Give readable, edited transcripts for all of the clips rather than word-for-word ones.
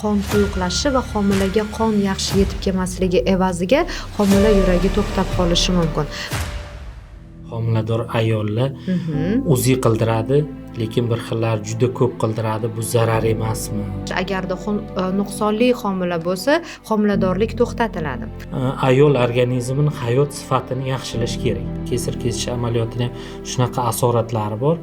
Qon quyuqlashishi va homilaga qon yaxshi yetib kelmasligi evaziga homila yuragi to'xtab qolishi mumkin. Homilador ayollar UZI qildiradi, lekin bir xillar juda ko'p qildiradi. Bu zarar emasmi? Agarda nuqsonli homila bo'lsa, homiladorlik to'xtatiladi. Ayol organizmini hayot sifatini yaxshilash kerak. Kesir kesish amaliyotini ham shunaqa asoratlari bor,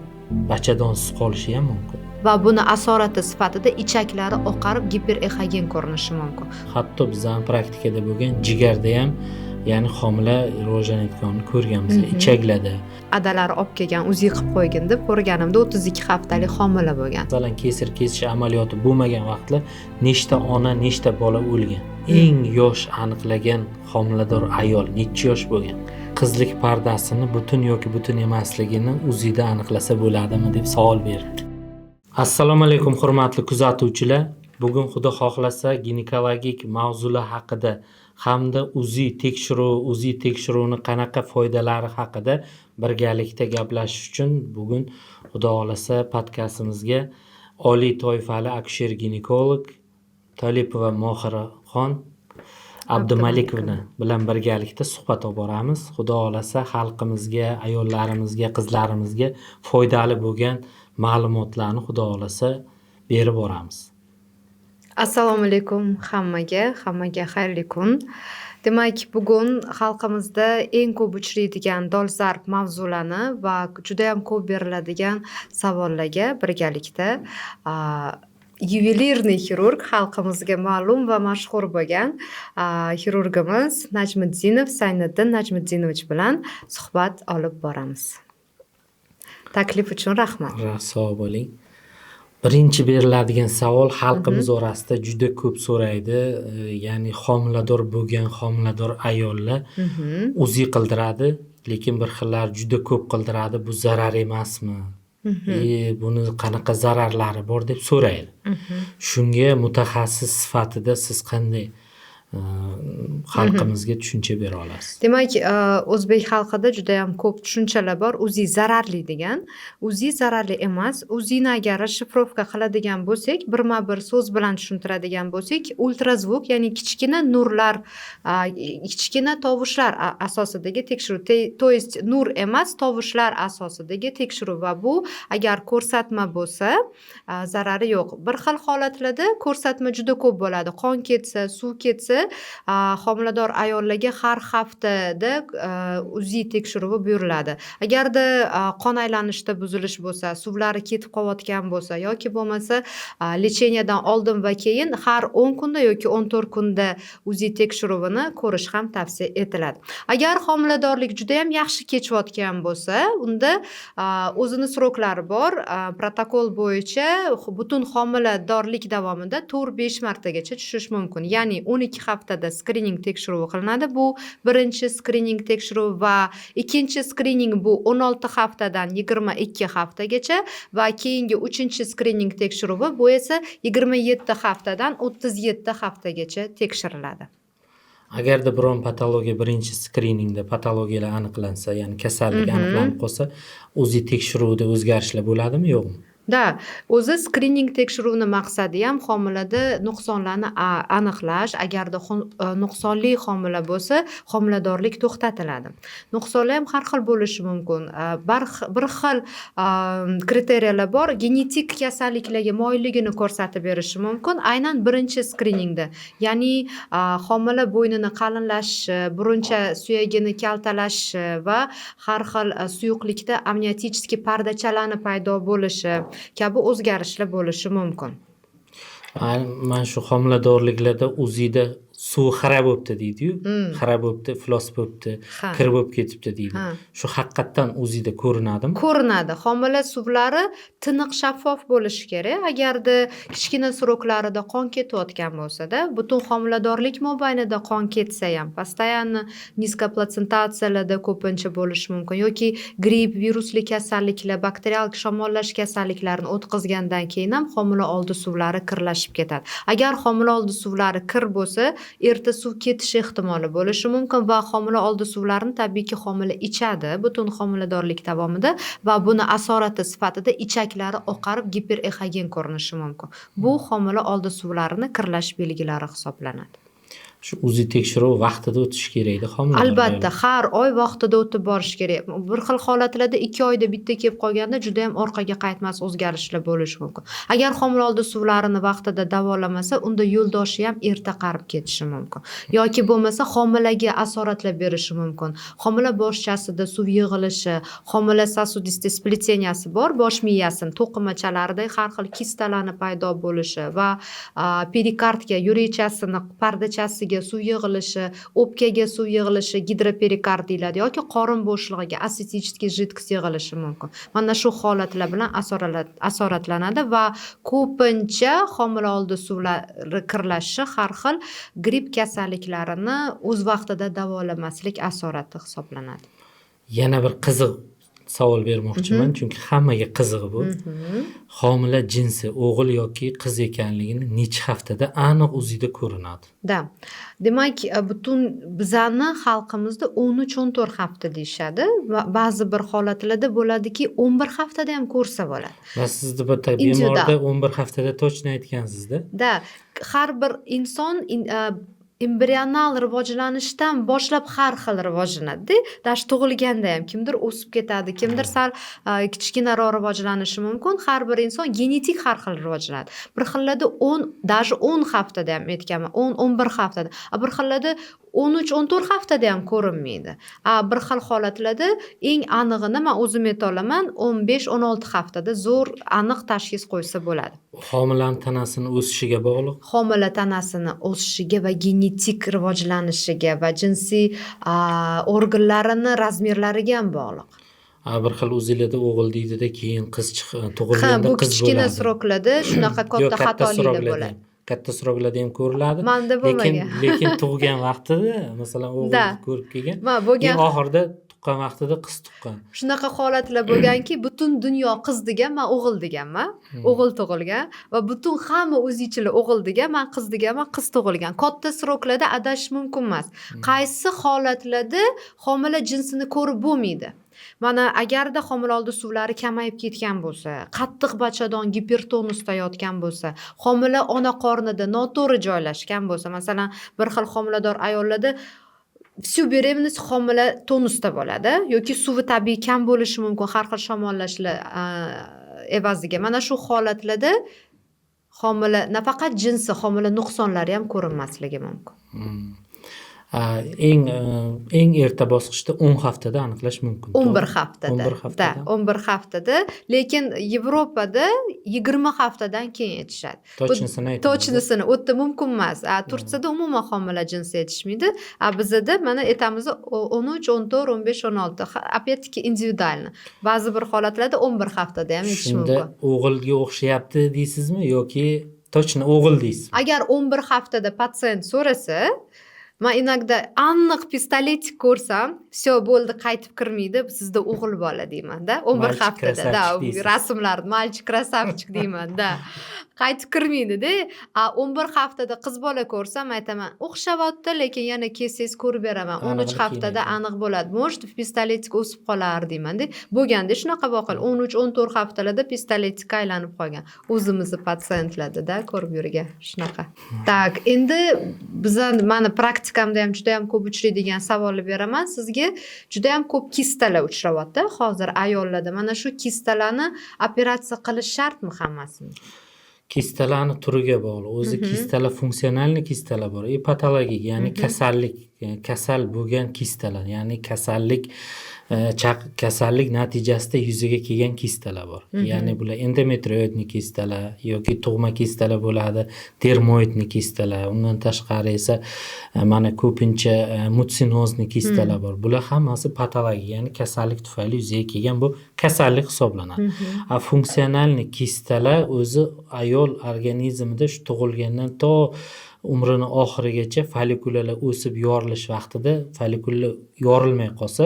bachadonsiz qolishi ham mumkin. Va buni asorati sifatida ichaklari oqarib, giperexogen ko'rinishi mumkin. Hatto bizani praktikada bo'lgan jigarda ham, ya'ni homila rivojlanayotganini ko'rganmiz, ichaklarda. Adalari olib kelgan, UZI qilib qo'ygin deb ko'rganimda 32 haftalik homila bo'lgan. Masalan, kesir kesish amaliyoti bo'lmagan vaqtlar nechta ona, nechta bola o'lgan? Eng yosh aniqlagan homilador ayol necha yosh bo'lgan? Qizlik pardasini butun yoki butun emasligini UZIda aniqlasa bo'ladimi deb savol berdi. Assalomu alaykum, hurmatli kuzatuvchilar. Bugun, xudo xohlasa, ginekologik mavzular haqida hamda UZI tekshiruvi, UZI tekshiruvini qanaqa foydalari haqida birgalikda gaplashish uchun bugun, xudo xohlasa, podkastimizga oliy toifali akusher ginekolog Tolipova Mohiraxon Abdumalikovna bilan birgalikda suhbat olib boramiz. Xudo xohlasa, xalqimizga, ayollarimizga, qizlarimizga foydali bo'lgan ma'lumotlarni, xudo xohlasa, berib boramiz. Assalomu alaykum hammaga, hammaga xayrli kun. Demak, bugun xalqimizda eng ko'p uchraydigan dolzarb mavzularni va judayam ko'p beriladigan savollarga birgalikda ювелирный xirurg, xalqimizga ma'lum va mashhur bo'lgan xirurgimiz Najmiddinov Sayniddin Najmitdinovich bilan suhbat olib boramiz. Taklif uchun rahmat. Sog' bo'ling. Birinchi beriladigan savol, xalqimiz orasida juda ko'p so'raydi. Ya'ni homilador bo'lgan homilador ayollar UZI qildiradi, lekin bir xillar juda ko'p qildiradi. Bu zarar emasmi? Buni qanaqa zararlari bor deb so'raydi. Shunga mutaxassis sifatida siz qanday xalqimizga tushuncha bera olasiz? Demak, o'zbek xalqida judayam ko'p tushunchalar bor. UZI zararli degan. UZI zararli emas. UZIni agar расшифровка qiladigan bo'lsak, birma-bir so'z bilan tushuntiradigan bo'lsak, ультразвук, ya'ni kichkina nurlar, kichkina tovushlar asosidagi tekshiruv. То есть nur emas, tovushlar asosidagi tekshiruv va bu agar ko'rsatma bo'lsa, zarari yo'q. Bir xil holatlarda ko'rsatma juda ko'p bo'ladi. Qon ketsa, suv ketsa, homilador ayollarga har haftada UZI tekshiruvi buyuriladi. Agarda qon aylanishida buzilish bo'lsa, suvlari ketib qolayotgan bo'lsa yoki bo'lmasa лечения dan oldin va keyin har 10 kunda yoki 14 kunda UZI tekshiruvini ko'rish ham tavsiya etiladi. Agar homiladorlik judayam yaxshi kechayotgan bo'lsa, unda o'zini срок lari bor. Protokol bo'yicha butun homiladorlik davomida 4-5 martagacha tushish mumkin. Ya'ni 12 haftada skrining tekshiruvi qilinadi. Bu birinchi skrining tekshiruvi va ikkinchi skrining bu 16 haftadan 22 haftagacha va keyingi uchinchi skrining tekshiruvi bu esa 27 haftadan 37 haftagacha tekshiriladi. Agarda biron patologiya birinchi skriningda patologiyalar aniqlansa, ya'ni kasallik aniqlanib qolsa, UZI tekshiruvida o'zgarishlar bo'ladimi, yo'qmi? Да, o'zi skrining tekshiruvini maqsadi ham homilada nuqsonlarni aniqlash. Agarda nuqsonli homila bo'lsa, homiladorlik to'xtatiladi. Nuqsonlar ham har xil bo'lishi mumkin. Bir xil kriteriyalar bor. Genetik kasalliklarga moyilligini ko'rsatib berishi mumkin. Aynan birinchi skriningda. Ya'ni homila bo'ynini qalinlashishi, buruncha suyagini kaltalashishi va har xil suyuqlikda амниотический pardachalarni paydo bo'lishi kabi o'zgarishlar bo'lishi mumkin. Mana shu homiladorliklarda UZIda suv xira bo'libdi deydiyu. Xira bo'libdi, iflos bo'libdi, kir bo'lib ketibdi deydi. Shu haqiqatdan UZIda ko'rinadimi? Ko'rinadi. Homila suvlari tiniq, shaffof bo'lishi kerak. Agarda kichkina срок larida qon ketayotgan bo'lsa-da, butun homiladorlik mobaynida qon ketsa ham, постоянно низкоплацентация larda ko'pincha bo'lishi mumkin yoki gripp, virusli kasalliklar, bakterial shamollash kasalliklarini o'tkazgandan keyin ham homila oldi suvlari kirlashib ketadi. Agar homila oldi suvlari kir bo'lsa, Erta suv ketishi ehtimoli bo'lishi mumkin va homila oldi suvlarini tabiiyki homila ichadi butun homiladorlik davomida va buni asorati sifatida ichaklari oqarib, giperexogen ko'rinishi mumkin. Bu homila oldi suvlarini kirlash belgilari hisoblanadi. Shu УЗИ tekshiruvi vaqtida o'tishi kerakda homilador Albatta, ayol. har oy vaqtida o'tib borish kerak. Bir xil holatlarda 2 oyda bitta kelib qolganda judayam orqaga qaytmas o'zgarishlar bo'lishi mumkin. Agar homila oldi suvlarini vaqtida davolamasa, unda yo'ldoshi ham erta qarib ketishi mumkin yoki bo'lmasa homilaga asoratlar berishi mumkin. Homila boshchasida suv yig'ilishi, homila сосудистый сплетения si bor, bosh miyasini to'qimachalarida har xil kistalarni paydo bo'lishi va perikardga, yurakchasini pardachasiga suv yig'ilishi, o'pkaga suv yig'ilishi, gidroperikard deyiladi, yoki qorin bo'shlig'iga асцитический жидкость yig'ilishi mumkin. Mana shu holatlar bilan asoratlanadi va ko'pincha homila oldi suvlari kirlashi har xil gripp kasalliklarini o'z vaqtida davolamaslik asorati hisoblanadi. Yana bir qiziq savol bermoqchiman, chunki hammaga qiziq bu. Homila jinsi o'g'il yoki qiz ekanligini necha haftada aniq УЗИ da ko'rinadi? Да. Demak, butun bizani xalqimizda 13-14 hafta deyishadi va ba'zi bir holatlarda bo'ladiki, 11 haftada ham ko'rsa bo'ladi. Va sizni bitta Individual. bemorda 11 haftada точно aytgansizda. Да, har bir inson embrional rivojlanishdan boshlab har xil rivojlanadi-da. Даже tug'ilganda ham kimdir o'sib ketadi, kimdir sal kichkinaroq rivojlanishi mumkin. Har bir inson genetik har xil rivojlanadi. Bir xillarda 10, даже 10 haftada ham aytganman, 10, 11 haftada. A bir xillarda 13, 14 haftada ham ko'rinmaydi. A bir xil holatlarda eng anig'ini man o'zim aytolaman, 15, 16 haftada zo'r aniq tashxis qo'ysa bo'ladi. Homilani tanasini o'sishiga bog'liq. Homila tanasini o'sishiga va genetik rivojlanishiga va jinsiy organlarini размер lariga ham bog'liq. A bir xil УЗИ larda o'g'il deydida, keyin qiz chiq Ha, tug'ilganda bu qiz kichkina bo'ladi. срок larda shunaqa Yo'q, katta katta xatoliklar срок larda bo'ladi. ham. Katta срок larda ham ko'riladi. Manda Lekin bo'lmagan. lekin tug'gan vaqtida, masalan, o'g'il ko'rib kelgan. Ma bo'lgan. Keyin oxirida tuqqan vaqtida qiz tuqqan. Shunaqa holatlar bo'lganki, butun dunyo qiz degan, man o'g'il deganman. O'g'il tug'ilgan va butun hamma УЗИ chilar o'g'il degan, man qiz deganman, qiz tug'ilgan. Katta срок larda adashish mumkin emas. Qaysi holatlarda homila jinsini ko'rib bo'lmaydi? Mana agarda homila oldi suvlari kamayib ketgan bo'lsa, qattiq bachadon gipertonusda yotgan bo'lsa, homila ona qornida noto'g'ri joylashgan bo'lsa, masalan, bir xil homilador ayollarda всю беременность homila tonusda bo'ladi yoki suvi tabiiy kam bo'lishi mumkin har xil shamollashlar evaziga. Mana shu holatlarda homila nafaqat jinsi, homila nuqsonlari ham ko'rinmasligi mumkin. Eng erta bosqichda 10 haftada aniqlash mumkin. 11 To'g'ri? haftada. 11 haftada. Да, 11 haftada, lekin Yevropada 20 haftadan keyin aytishadi. Точно sini aytmaydi. Точно sini u yerda mumkin emas. A Turkiyada umuman homila jinsi aytishmaydi. A bizada mana aytamiz 13, 14, 15, 16. Опять-таки индивидуально. Ba'zi bir holatlarda 11 haftada ham aytish Shunda mumkin. o'g'ilga o'xshayapti deysizmi yoki точно o'g'il deysizmi? Agar 11 haftada patsient so'rasa, man иногда aniq пистолетик ko'rsam, все, bo'ldi, qaytib kirmaydi, sizda o'g'il bola deyman-da. 11 Мальчик haftada, да, красавчик deysiz. Rasmlar, мальчик красавчик deyman-da. Qaytib kirmaydi-da. A 11 haftada qiz bola ko'rsam aytaman, o'xshavyapti, lekin yana kelsangiz ko'rib beraman. 13 Anig'ini keyin haftada aytaman. Aniq bo'ladi. Может, пистолетик o'sib qolar deyman-da. Bo'lganda shunaqa voqea 13, 14 haftalarda пистолетик ka aylanib qolgan. O'zimizni patsientlarda ko'rib yurgan shunaqa. Так, endi biza mani praktikamda ham juda ham ko'p uchraydigan savolni beraman sizga. Juda ham ko'p kistalar uchrayapti hozir ayollarda. Mana shu kistalarni operatsiya qilish shartmi hammasini? Kistalarni turiga bog'liq. O'zi kistalar функциональный kistalar bor и patologik, ya'ni kasallik, kasal bo'lgan kistalar, ya'ni kasallik kasallik natijasida yuzaga kelgan kistalar bor. Ya'ni bular эндометриоидный kistalar yoki tug'ma kistalar bo'ladi, дермоидный kistalar. Undan tashqari esa mana ko'pincha муцинозный kistalar bor. Bular hammasi patologik, ya'ni kasallik tufayli yuzaga kelgan, bu kasallik hisoblanadi. A функциональный kistalar o'zi ayol organizmida shu tug'ilgandan to umrini oxirigacha follikulalar o'sib yorilish vaqtida follikulalar yorilmay qolsa,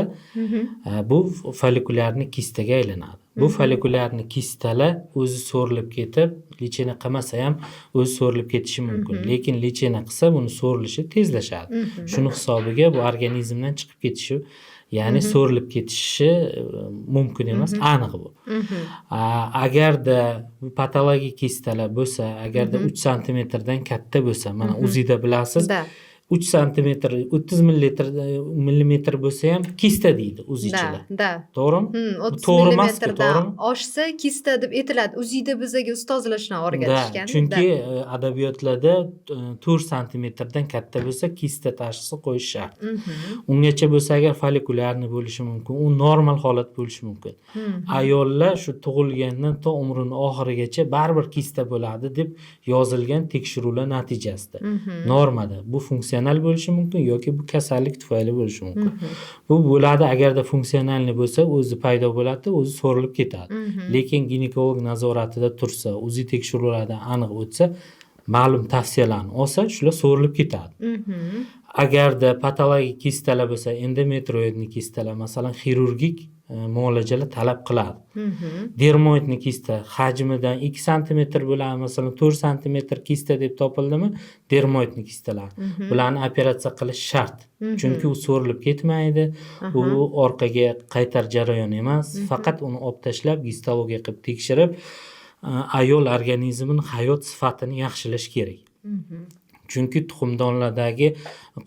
bu фолликулярный kistaga aylanadi. Bu фолликулярный kistalar o'zi so'rilib ketib, лечение qilmasa ham o'zi so'rilib ketishi mumkin. Lekin лечение qilsa, buni so'rilishi tezlashadi. Shuni hisobiga bu organizmdan chiqib ketishi, ya'ni so'rilib ketishi mumkin emas, aniq bu. Agarda bu patologik kistalar bo'lsa, agarda 3 santimetrdan katta bo'lsa, mana УЗИ da bilasiz, 3 santimetr, 30 millimetr bo'lsa ham kista deydi УЗИ chilar. Да. To'g'rimi? 30 To'g'ri emas-ku, millimetrdan to'g'rimi? oshsa, kista deb aytiladi. УЗИ da bizaga ustozlar shunaqa o'rgatishgan. Chunki adabiyotlarda 4 santimetrdan katta bo'lsa, kista tashxisi qo'yish shart. Ungacha bo'lsa agar, фолликулярный bo'lishi mumkin, u normal holat bo'lishi mumkin. Ayollar shu tug'ilgandan to umrini oxirigacha baribir kista bo'ladi deb yozilgan tekshiruvlar natijasida. Normada bu funksional bo'lishi mumkin yoki bu kasallik tufayli bo'lishi mumkin. Bu bo'ladi, agarda функциональный bo'lsa, o'zi paydo bo'ladi, o'zi so'rilib ketadi. Lekin ginekolog nazoratida tursa, УЗИ tekshiruvlardan aniq o'tsa, ma'lum tavsiyalarni olsa, shular so'rilib ketadi. Agarda patologik kistalar bo'lsa, эндометриоидный kistalar, masalan, xirurgik muolajalar talab qiladi. Дермоидный kista hajmidan 2 santimetr bo'ladi, masalan, 4 santimetr kista deb topildimi, дермоидный kistalar. Bularni operatsiya qilish shart. Chunki u so'rilib ketmaydi, u orqaga qaytar jarayon emas. Faqat uni olib tashlab, gistologiya qilib tekshirib, ayol organizmini hayot sifatini yaxshilash kerak. Chunki tuxumdonlardagi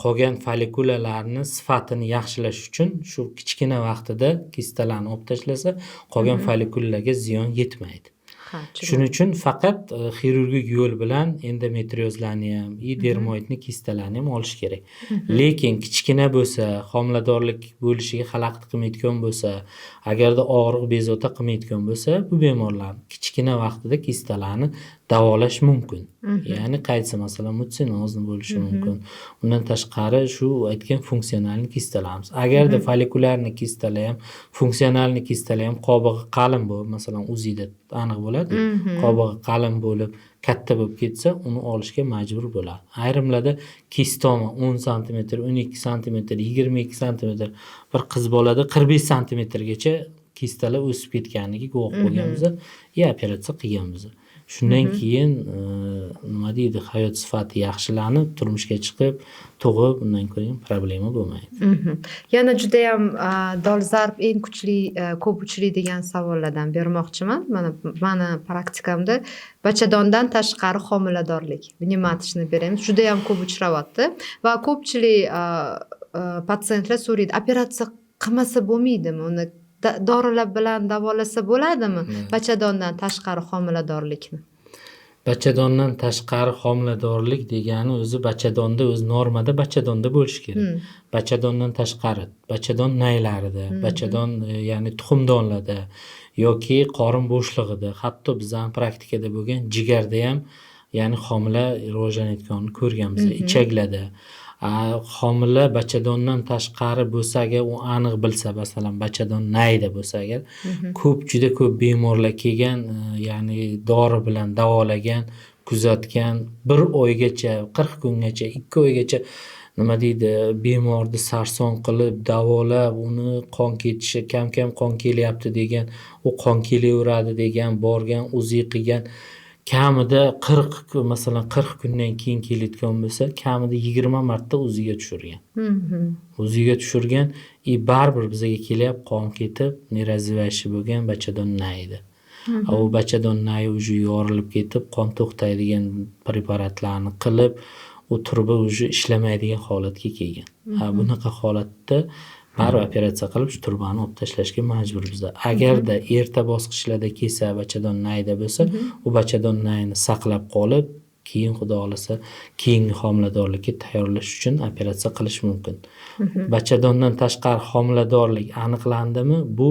qolgan follikulalarni sifatini yaxshilash uchun shu kichkina vaqtida kistalarni olib tashlasa, qolgan follikulalarga ziyon yetmaydi. Ha, Shuning uchun faqat xirurgik yo'l bilan endometriozlarni ham и дермоидный kistalarni ham olish kerak. Lekin kichkina bo'lsa, homiladorlik bo'lishiga xalaqit qilmaydigan bo'lsa, agarda og'riq bezovta qilmaydigan bo'lsa, bu bemorlarni kichkina vaqtida kistalarni davolash mumkin. Ya'ni qaysi, masalan, муцинозный bo'lishi mumkin. Undan tashqari shu aytgan функциональный kistalarimiz. Agarda фолликулярный kistalar ham, функциональный kistalar ham qobig'i qalin bo'lib, masalan, УЗИ da aniq bo'ladi, qobig'i qalin bo'lib, katta bo'lib ketsa, uni olishga majbur bo'ladi. Ayrimlarda kistoma 10 santimetr, 12 santimetr, 22 santimetr, bir qiz bolada 45 santimetrgacha kistalar o'sib ketganligiga guvoh bo'lganmiz и operatsiya qilganmiz. Shundan keyin nima deydi, hayot sifati yaxshilanib, turmushga chiqib, tug'ib, undan keyin problema bo'lmaydi. Yana judayam dolzarb, eng kuchli, ko'p uchraydigan savollardan bermoqchiman. Mana mani praktikamda bachadondan tashqari homiladorlik, внематочный beramiz. Judayam ko'p uchrayapti va ko'pchilik patsientlar so'raydi: operatsiya qilmasa bo'lmaydimi? Uni dorilar bilan davolasa bo'ladimi bachadondan tashqari homiladorlikni? Bachadondan tashqari homiladorlik degani o'zi bachadonda, o'zi normada bachadonda bo'lishi kerak. Bachadondan tashqari, bachadon naylarida, bachadon ya'ni tuxumdonlarda yoki qorin bo'shlig'ida, hatto bizani praktikada bo'lgan jigarda ham, ya'ni homila rivojlanayotganini ko'rganmiz, ichaklarda. Homila bachadondan tashqari bo'lsa agar, u aniq bilsa, masalan, bachadon nayda bo'lsa agar, ko'p, juda ko'p bemorlar kelgan, ya'ni dori bilan davolagan, kuzatgan, bir oygacha, 40 kungacha, 2 oygacha, nima deydi, bemorni sarson qilib davolab, uni qon ketishi kam kam qon kelyapti degan, u qon kelaveradi degan, borgan, УЗИ qilgan, kamida 40, masalan, 40 kundan keyin kelayotgan bo'lsa, kamida 20 marta УЗИ ga tushirgan. УЗИ ga tushirgan и baribir bizaga kelyapti, qon ketib, неразвивающий bo'lgan bachadon nayida. U bachadon nayi уже yorilib ketib, qon to'xtaydigan preparatlarni qilib, u truba уже ishlamaydigan holatga kelgan. Ha, bunaqa holatda baribir operatsiya qilib, shu trubani olib tashlashga majburmiz. Agarda erta bosqichlarda kelsa, bachadon nayda bo'lsa, u bachadon nayini saqlab qolib, keyin, xudo xohlasa, keyingi homiladorlikka tayyorlash uchun operatsiya qilish mumkin. Bachadondan tashqari homiladorlik aniqlandimi, bu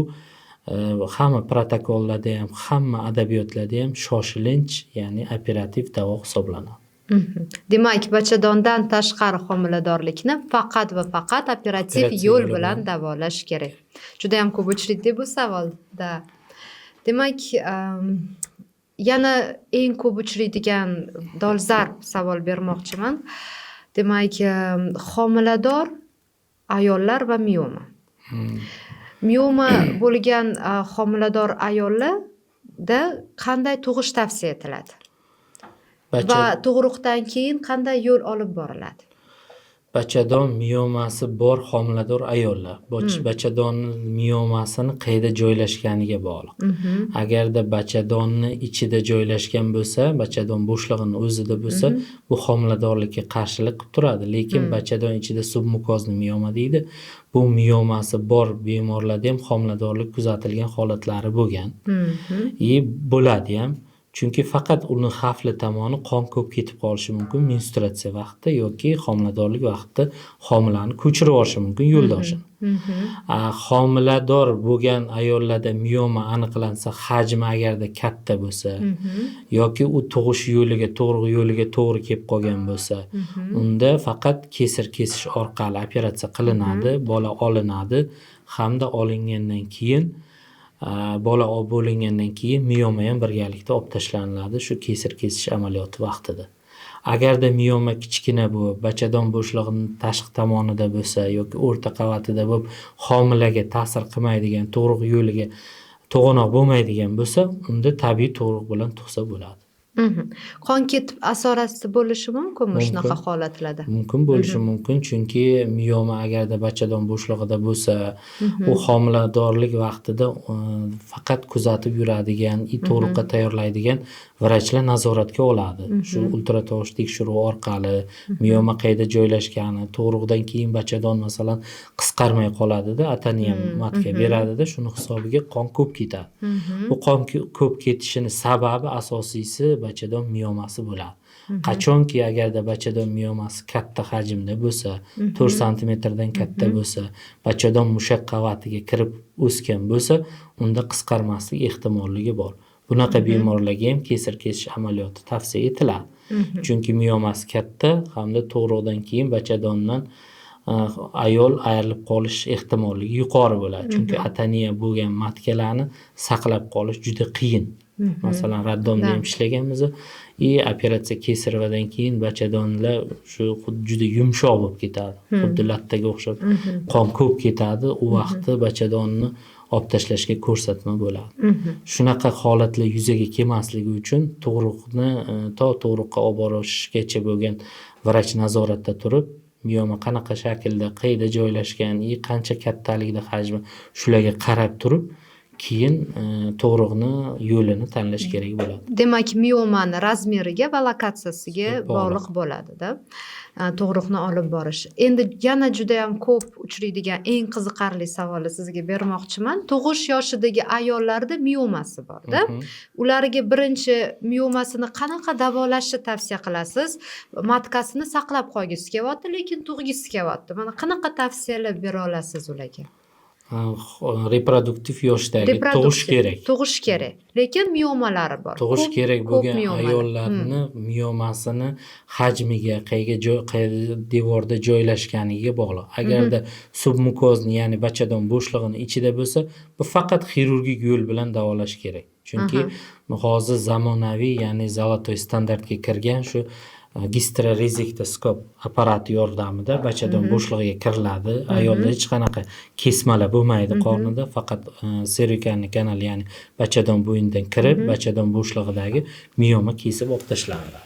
hamma protokollarda ham, hamma adabiyotlarda ham shoshilinch, ya'ni operativ davo hisoblanadi. Demak, bachadondan tashqari homiladorlikni faqat va faqat operativ Operatsiya yo'l yo'li bilan bilan. davolash kerak. Judayam ko'p uchraydi bu savolda. Demak, yana eng ko'p uchraydigan dolzarb savol bermoqchiman. Demak, homilador ayollar va mioma. Mioma bo'lgan homilador ayollarda qanday tug'ish tavsiya etiladi? Va tug'ruqdan keyin qanday yo'l olib boriladi? Bachadon miomasi bor homilador ayollar. Bachadonni miomasini qayerda joylashganiga bog'liq. Agarda bachadonni ichida joylashgan bo'lsa, bachadon bo'shlig'ini o'zida bo'lsa, bu homiladorlikka qarshilik qilib turadi. Lekin bachadon ichida submukozni mioma deydi. Bu miomasi bor bemorlarda ham homiladorlik kuzatilgan holatlari bo'lgan. И bo'ladi ham. Chunki faqat uni xavfli tomoni qon ko'p ketib qolishi mumkin menstruatsiya vaqtida yoki homiladorlik vaqtida homilani ko'chirib yuborishi mumkin yo'ldoshini. Homilador bo'lgan ayollarda mioma aniqlansa, hajmi agarda katta bo'lsa yoki u tug'ish yo'liga, tug'ruq yo'liga to'g'ri kelib qolgan bo'lsa, unda faqat kesir kesish orqali operatsiya qilinadi, bola olinadi hamda olingandan keyin bola olib bo'lingandan keyin mioma ham birgalikda olib tashlaniladi shu kesir kesish amaliyoti vaqtida. Agarda mioma kichkina bo'lib, bachadon bo'shlig'ining tashqi tomonida bo'lsa yoki o'rta qavatida bo'lib, homilaga ta'sir qilmaydigan, tug'ruq yo'liga to'g'anoq bo'lmaydigan bo'lsa, unda tabiiy tug'ruq bilan tug'sa bo'ladi. Qon ketib asorati bo'lishi mumkinmi shunaqa holatlarda? Mumkin bo'lishi mumkin, chunki mioma agarda bachadon bo'shlig'ida bo'lsa, u homiladorlik vaqtida faqat kuzatib yuradigan, tug'ruqqa tayyorlaydigan vrachlar nazoratga oladi. Shu ultratovush tekshiruvi orqali mioma qayerda joylashgani, tug'ruqdan keyin bachadon masalan qisqarmay qoladida, atoniya matka beradida, shuni hisobiga qon ko'p ketadi. Bu qon ko'p ketishini sababi asosiysi bachadon miomasi bo'ladi. Qachonki agarda bachadon miomasi katta hajmda bo'lsa, 4 santimetrdan katta bo'lsa, bachadon mushak qavatiga kirib o'sgan bo'lsa, unda qisqarmaslik ehtimolligi bor. Bunaqa bemorlarga ham kesir kesish amaliyoti tavsiya etiladi. Chunki miomasi katta hamda tug'ruqdan keyin bachadondan ayol ayrilib qolish ehtimolligi yuqori bo'ladi. Chunki atoniya bo'lgan matkalarni saqlab qolish juda qiyin. Masalan, роддом da ham ishlaganmiz. И operatsiya kesirvadan keyin bachadonlar shu juda yumshoq bo'lib ketadi. Xuddi lattaga o'xshab qon ko'p ketadi. U vaqtda bachadonni olib tashlashga ko'rsatma bo'ladi. Shunaqa holatlar yuzaga kelmasligi uchun tug'ruqni to tug'ruqqa olib borishgacha bo'lgan vrach nazoratda turib, mioma qanaqa shaklda, qayerda joylashgan, qancha kattaligida hajmi, shularga qarab turib, keyin tug'ruqni yo'lini tanlash kerak bo'ladi. Demak, miomani razmeriga va lokatsiyasiga bog'liq bo'ladi-da tug'ruqni olib borish. Endi yana juda ham ko'p uchraydigan eng qiziqarli savolni sizga bermoqchiman. Tug'ish yoshidagi ayollarda miomasi borda. Ularga birinchi miomasini qanaqa davolashni tavsiya qilasiz? Matkasini saqlab qolgisi kelyapti, lekin tug'gisi kelyapti. Mana qanaqa tavsiyalar bera olasiz ularga? Reproduktiv yoshdagi tug'ish kerak. Tug'ish kerak. Lekin miomalari bor. Tug'ish kerak bo'lgan ayollarni miomasini hajmiga, qayerga joy, qayerda devorda joylashganiga bog'liq. Agarda submukozni, ya'ni bachadon bo'shlig'ini ichida bo'lsa, bu faqat xirurgik yo'l bilan davolash kerak. Chunki hozir zamonaviy, ya'ni золотой standartga kirgan shu gisterorezektoskop apparati yordamida bachadon bo'shlig'iga kiriladi. Ayolda hech qanaqa kesmalar bo'lmaydi qornida, faqat сервикальный kanal, ya'ni bachadon bo'ynidan kirib, bachadon bo'shlig'idagi mioma kesib olib tashlanadi.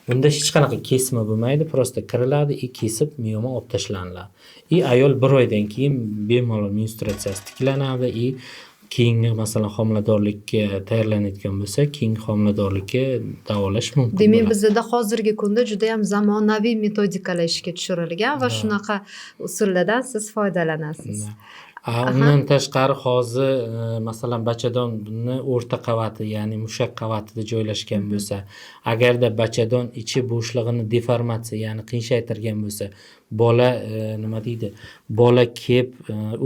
Bunda hech qanaqa kesma bo'lmaydi, просто kiriladi и kesib mioma olib tashlaniladi. И ayol bir oydan keyin bemalol menstruatsiyasi tiklanadi и keyingi masalan homiladorlikka tayyorlanayotgan bo'lsa, keyingi homiladorlikka davolash mumkin. Demak, bizada hozirgi kunda juda ham zamonaviy metodikalar ishga tushirilgan va shunaqa usullardan siz foydalanasiz. Undan tashqari hozir masalan bachadonni o'rta qavati, ya'ni mushak qavatida joylashgan bo'lsa, agarda bachadon ichi bo'shlig'ini deformatsiya, ya'ni qiyshaytirgan bo'lsa, bola nima deydi, bola kelib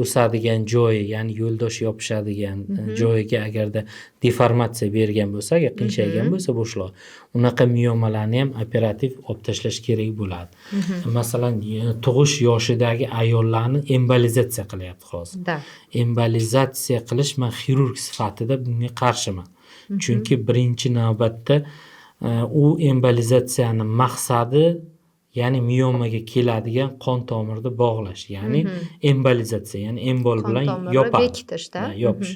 o'sadigan joyi, ya'ni yo'ldosh yopishadigan joyiga agarda deformatsiya bergan bo'lsa, agar qiyshaygan bo'lsa bo'shliq, unaqa miomalarni ham operativ olib tashlash kerak bo'ladi. Masalan, tug'ish yoshidagi ayollarni embolizatsiya qilyapti hozir. Embolizatsiya qilish, man xirurg sifatida bunga qarshiman. Chunki birinchi navbatda u embolizatsiyani maqsadi Ya'ni miomaga keladigan qon tomirni bog'lash, ya'ni embolizatsiya, ya'ni embol Qon bilan tomirni yopadi. Bekitishda. Ha, yopish.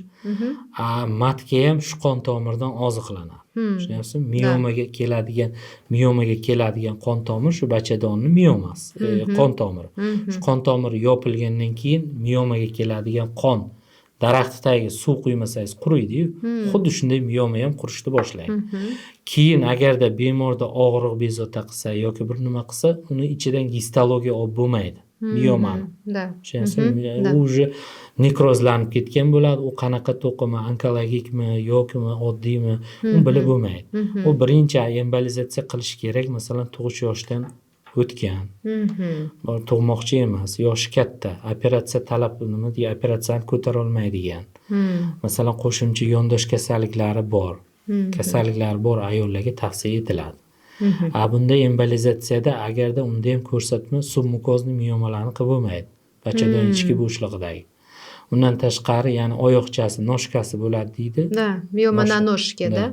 A матка ham shu qon tomirdan oziqlanadi. Tushunyapsizmi? Miomaga keladigan qon tomir shu bachadonni miomasi, qon tomiri. Shu qon tomiri yopilgandan keyin miomaga keladigan qon, daraxtni tagiga suv quymasangiz quriydiyu, xuddi shunday mioma ham qurishni boshlaydi. Keyin agarda bemorda og'riq bezovta qilsa yoki bir nima qilsa, uni ichidan gistologiya olib bo'lmaydi miomani. Tushunyapsizmi? Да. U уже nekrozlanib ketgan bo'ladi. U qanaqa to'qima, onkologikmi yokimi oddiymi, uni bilib bo'lmaydi. U birinchi embolizatsiya qilish kerak, masalan, tug'ish yoshidan o'tgan, tug'moqchi emas, yoshi katta, operatsiya talab, nima deydi, operatsiyani ko'tara olmaydigan, masalan, qo'shimcha yondosh kasalliklari bor, kasalliklari bor ayollarga tavsiya etiladi. A bunda embolizatsiyada agarda unda ham ko'rsatma субмукозный miomalarni qilib bo'lmaydi, bachadon ichki bo'shlig'idagi. Undan tashqari, ya'ni oyoqchasi, ножка si bo'ladi deydi. Да, mioma на Ножка. Ножке, да?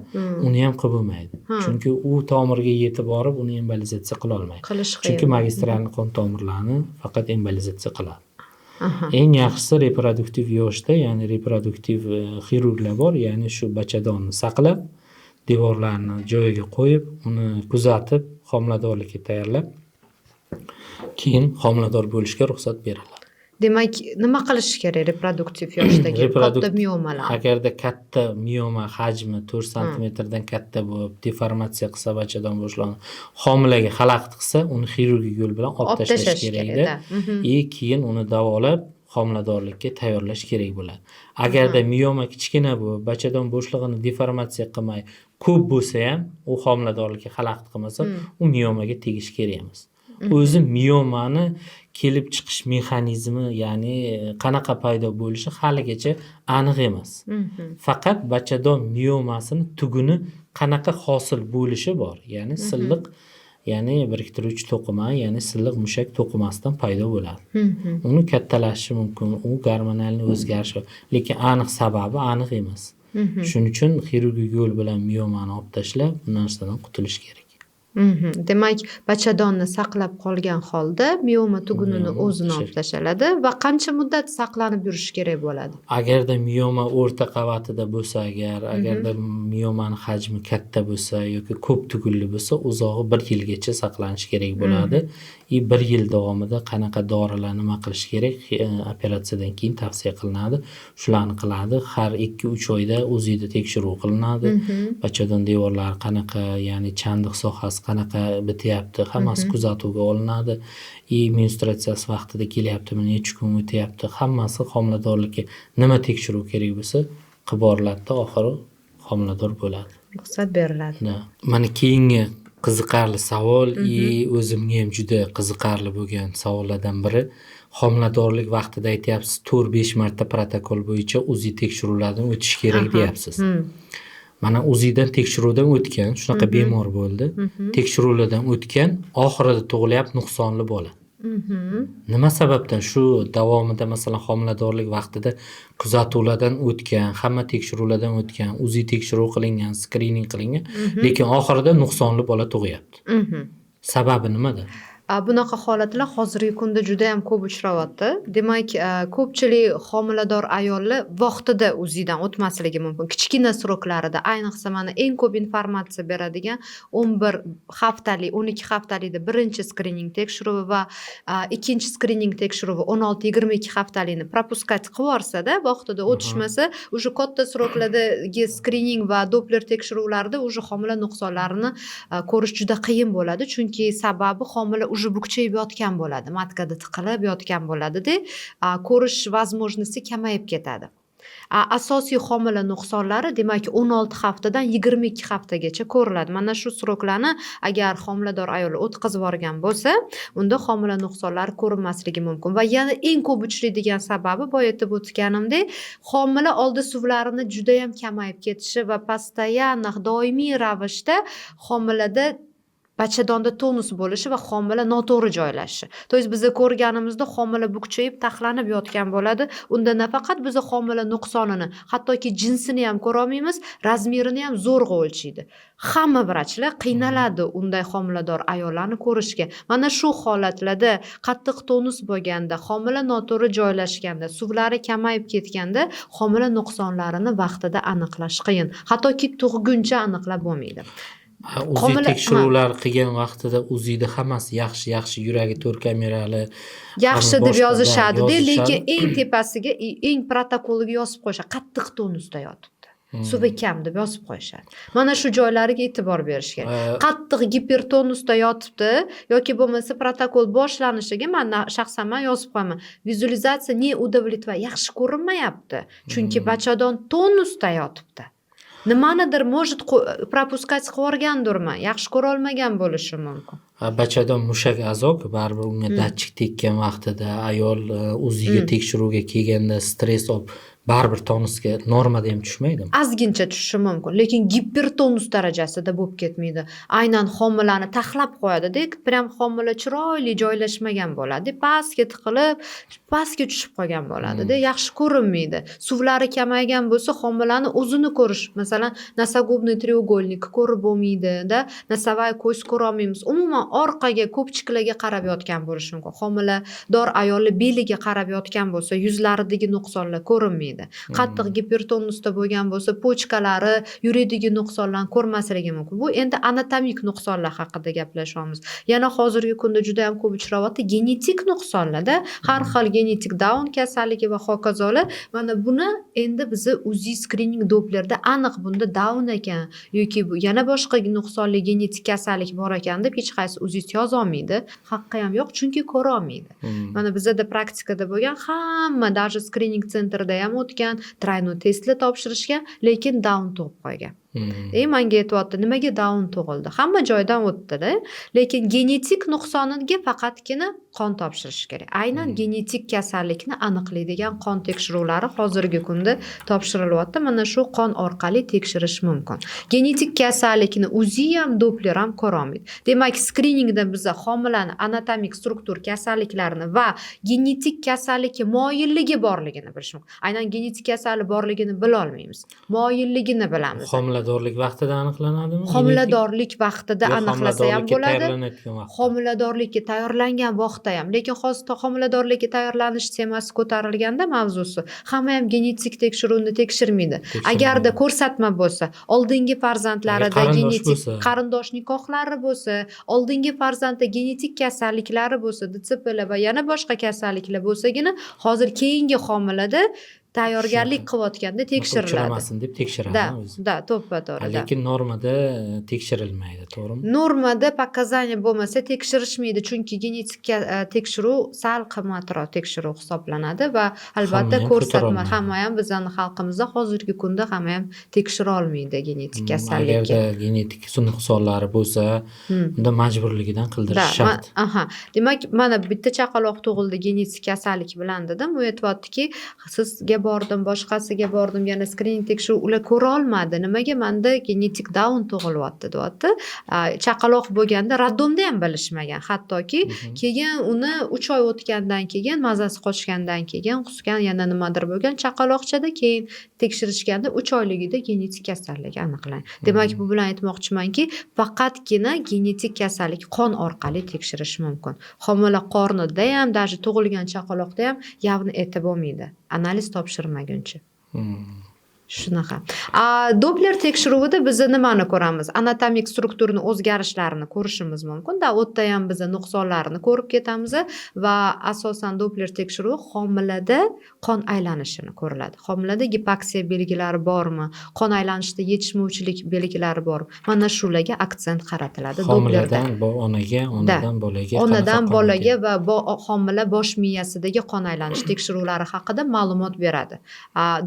Uni ham qilib bo'lmaydi, chunki u tomirga yetib borib, uni embolizatsiya qilolmaydi. Qilish qiyin. Chunki magistralniy qon tomirlarni faqat embolizatsiya qiladi. Eng yaxshisi reproduktiv yoshda, ya'ni reproduktiv xirurglar bor, ya'ni shu bachadonni saqlab, devorlarni joyiga qo'yib, uni kuzatib, homiladorlikka tayyorlab, keyin homilador bo'lishga ruxsat beriladi. Demak, nima qilish kerak reproduktiv yoshdagi katta miomalar? Agarda katta mioma, hajmi 4 santimetrdan katta bo'lib, deformatsiya qilsa bachadon bo'shlig'ini, homilaga xalaqit qilsa, uni xirurgik yo'l bilan olib Olib tashlash tashlash kerakda. kerak, да. И keyin uni davolab, homiladorlikka tayyorlash kerak bo'ladi. Agarda mioma kichkina bo'lib, bachadon bo'shlig'ini deformatsiya qilmay, ko'p bo'lsa ham, u homiladorlikka xalaqit qilmasa, u miomaga tegish kerak emas. O'zi miomani kelib chiqish mexanizmi, ya'ni qanaqa paydo bo'lishi haligacha aniq emas. Faqat bachadon miomasini tuguni qanaqa hosil bo'lishi bor, ya'ni silliq, ya'ni biriktiruvchi to'qima, ya'ni silliq mushak to'qimasidan paydo bo'ladi. Uni kattalashishi mumkin, u gormonalniy o'zgarish, lekin aniq sababi aniq emas. Shuning uchun xirurgik yo'l bilan miomani olib tashlab, bu narsadan qutulish kerak. Demak, bachadonni saqlab qolgan holda mioma tugunini Mioma o'zini olib tashlanadi va qancha muddat saqlanib yurishi kerak bo'ladi? Agarda mioma o'rta qavatida bo'lsa, agarda miomani hajmi katta bo'lsa yoki ko'p tugunli bo'lsa, uzog'i bir yilgacha saqlanishi kerak bo'ladi. И bir yil davomida qanaqa dorilar, nima qilish kerak, operatsiyadan keyin tavsiya qilinadi, shularni qiladi. Har 2-3 oyda УЗИ da tekshiruv qilinadi, bachadon devorlari qanaqa, ya'ni chandiq sohasi qanaqa bityapti, hammasi kuzatuvga olinadi. И menstruatsiyasi vaqtida kelyaptimi, necha kun o'tyapti, hammasi, homiladorlikka nima tekshiruv kerak bo'lsa qilib boriladida, oxiri homilador bo'ladi. Ruxsat beriladi. Да. Mana keyingi qiziqarli savol и o'zimga ham juda qiziqarli bo'lgan savollardan biri. Homiladorlik vaqtida aytyapsiz, 4-5 marta protokol bo'yicha УЗИ tekshiruvlardan o'tish kerak deyapsiz. Mana УЗИ dan tekshiruvdan o'tgan, shunaqa bemor bo'ldi. Tekshiruvlardan o'tgan, oxirida tug'ilyapti nuqsonli bola. Nima sababdan shu davomida, masalan, homiladorlik vaqtida kuzatuvlardan o'tgan, hamma tekshiruvlardan o'tgan, УЗИ tekshiruv qilingan, skrining qilingan, lekin oxirida nuqsonli bola tug'yapti? Sababi nimada? Bunaqa holatlar hozirgi kunda juda yam ko'p uchrayapti. Demak, ko'pchilik homilador ayollar vaqtida УЗИ dan o'tmasligi mumkin. Kichkina срок larida, ayniqsa mana eng ko'p informatsiya beradigan 11 haftalik, 12 haftalikda birinchi skrining tekshiruvi va ikkinchi skrining tekshiruvi 16-22 haftalikni пропускать qilib yuborsada, vaqtida o'tishmasa, уже katta срок lardagi skrining va Doppler tekshiruvlarida уже homila nuqsonlarini ko'rish juda qiyin bo'ladi. Chunki sababi homila уже bukchayib yotgan bo'ladi, матка da tiqilib yotgan bo'ladida, ko'rish возможности kamayib ketadi. Asosiy homila nuqsonlari, demak, 16 haftadan 22 haftagacha ko'riladi. Mana shu срок larni agar homilador ayol o'tkazib yuborgan bo'lsa, unda homila nuqsonlari ko'rinmasligi mumkin. Va yana eng ko'p uchraydigan sababi, boya aytib o'tganimdek, homila oldi suvlarini judayam kamayib ketishi va постоянно, doimiy ravishda homilada Bachadonda tonus bo'lishi va homila noto'g'ri joylashishi. То есть biza ko'rganimizda homila bukchayib, taxlanib yotgan bo'ladi. Unda nafaqat biza homila nuqsonini, hattoki jinsini ham ko'rolmaymiz, размер ini ham zo'rg'a o'lchaydi. Hamma vrachlar qiynaladi unday homilador ayollarni ko'rishga. Mana shu holatlarda, qattiq tonus bo'lganda, homila noto'g'ri joylashganda, suvlari kamayib ketganda homila nuqsonlarini vaqtida aniqlash qiyin. Hattoki tug'guncha aniqlab bo'lmaydi. Ha, УЗИ tekshiruvlar qilgan vaqtida УЗИ da hammasi yaxshi, yaxshi, yuragi to'rt kamerali, Yaxshi hamma deb boshqa, yozishadi-da, lekin yozishadi. eng tepasiga, eng protokoliga yozib qo'yishadi. Qattiq tonusda yotibdi. Suvi kam deb yozib qo'yishadi. Mana shu joylariga e'tibor berish kerak. Qattiq gipertonusda yotibdi yoki bo'lmasa protokol boshlanishiga man shaxsan man yozib qo'yaman. Визуализация не удовлетворяет, yaxshi ko'rinmayapti. Chunki bachadon tonusda yotibdi. Nimanidir может пропускать qilib yuborgandurman, yaxshi ko'ra olmagan bo'lishim mumkin. Ha, bachadon mushak a'zo-ku, baribir unga datchik tekkan vaqtida ayol УЗИ ga tekshiruvga kelganda stress olib, baribir tonusga normada ham tushmaydimi? Ozgincha tushishi mumkin, lekin gipertonus darajasida bo'lib ketmaydi. Aynan homilani taxlab qo'yadi-da, прям homila chiroyli joylashmagan bo'ladi. Pastga tiqilib, pastga tushib qolgan bo'ladi-da, yaxshi ko'rinmaydi. Suvlari kamaygan bo'lsa, homilani o'zini ko'rish, masalan, носогубный треугольник ko'rib bo'lmaydi-da, носовая кость ko'ra olmaymiz. Umuman orqaga, ko'pchiklarga qarab yotgan bo'lishi mumkin. Homilador ayolni beliga qarab yotgan bo'lsa, yuzlaridagi nuqsonlar ko'rinmaydi. Qattiq gipertonusda bo'lgan bo'lsa, почка lari, yurakdagi nuqsonlarni ko'rmasligi mumkin. Bu endi anatomik nuqsonlar haqida gaplashyapmiz. Yana hozirgi kunda juda ham ko'p uchrayapti genetik nuqsonlarda, har xil genetik Daun kasalligi va hokazolar. Mana buni endi bizni УЗИ skrining Dopplerda aniq bunda Daun ekan yoki bu yana boshqa nuqsonli genetik kasallik bor ekan deb hech qaysi УЗИст yozolmaydi. Haqqi ham yo'q, chunki ko'ra olmaydi. Mana bizada praktikada bo'lgan hamma, даже skrining центр ida ham o'tgan, тройной testlar topshirishgan, lekin Daun tug'ib qo'ygan. E manga aytyapti, nimaga Daun tug'ildi? Hamma joydan o'tdi-da, lekin genetik nuqsoniga faqatgina qon topshirish kerak. Aynan genetik kasallikni aniqlaydigan qon tekshiruvlari hozirgi kunda topshirilyapti. Mana shu qon orqali tekshirish mumkin. Genetik kasallikni УЗИ ham, Doppler ham ko'ra olmaydi. Demak, skriningda biza homilani anatomik struktur kasalliklarini va genetik kasallikka moyilligi borligini bilish mumkin. Aynan genetik kasallik borligini bila olmaymiz. Moyilligini bilamiz. Homiladorlik vaqtida aniqlanadimi? Homiladorlik vaqtida Yo aniqlasa ham homiladorlikka bo'ladi. tayyorlanayotgan vaqtda. Homiladorlikka tayyorlangan vaqtda ham, lekin hozir homiladorlikka tayyorlanish temasi ko'tarilganda mavzusi, hamma ham genetik tekshiruvni tekshirmaydi. Tekshirmaydi. Agarda ko'rsatma bo'lsa, oldingi farzandlarida Agar qarindosh genetik bo'lsa. qarindosh nikohlari bo'lsa, oldingi farzandda genetik kasalliklari bo'lsa, ДЦП va yana boshqa kasalliklar bo'lsagina, hozir keyingi homilada tayyorgarlik qilayotganda tekshiriladi. Uchramasin deb tekshiradi Да, o'zi. да, to'ppa to'g'ri. Да. Lekin normada tekshirilmaydi, to'g'rimi? Normada показания bo'lmasa tekshirishmaydi, chunki genetik tekshiruv sal qimmatroq tekshiruv hisoblanadi va albatta Hamma ham ko'rsatma ko'tarolmaydi. Hamma ham, bizani xalqimizda hozirgi kunda hamma ham tekshira olmaydi genetik kasallikka. Agarda genetik nuqsonlari bo'lsa, unda majburligidan qildirish Да, shart. Aha. Demak, mana bitta chaqaloq tug'ildi genetik kasallik bilan dedim. U aytyaptiki, sizga bordim, boshqasiga bordim, yana skrining tekshiruv, ular ko'ra olmadi. Nimaga menda genetik Daun tug'ilyapti, deyapti. Chaqaloq bo'lganda роддом da ham bilishmagan. Hattoki keyin uni 3 oy o'tgandan keyin, mazasi qochgandan keyin, qusgan, yana nimadir bo'lgan chaqaloqchada, keyin tekshirishganda 3 oyligida genetik kasalligi aniqlangan. Demak, bu bilan aytmoqchimanki, faqatgina genetik kasallik qon orqali tekshirish mumkin. Homila qornida ham, даже tug'ilgan chaqaloqda ham явно aytib bo'lmaydi, analiz topshirmaguncha. Shunaqa. Doppler tekshiruvida biz nimani ko'ramiz? Anatomik strukturani o'zgarishlarini ko'rishimiz mumkin. Да, u yerda ham biz nuqsonlarni ko'rib ketamiz va asosan Doppler tekshiruvi homilada qon aylanishini ko'riladi. Homilada gipoksiya belgilari bormi? Qon aylanishida yetishmovchilik belgilari bormi? Mana shularga aksent qaratiladi Dopplerda. Homiladan onaga, onadan bolaga Onadan qanaqa qon bolaga o'tyapti? va homila bosh miyasidagi qon aylanish tekshiruvlari haqida ma'lumot beradi.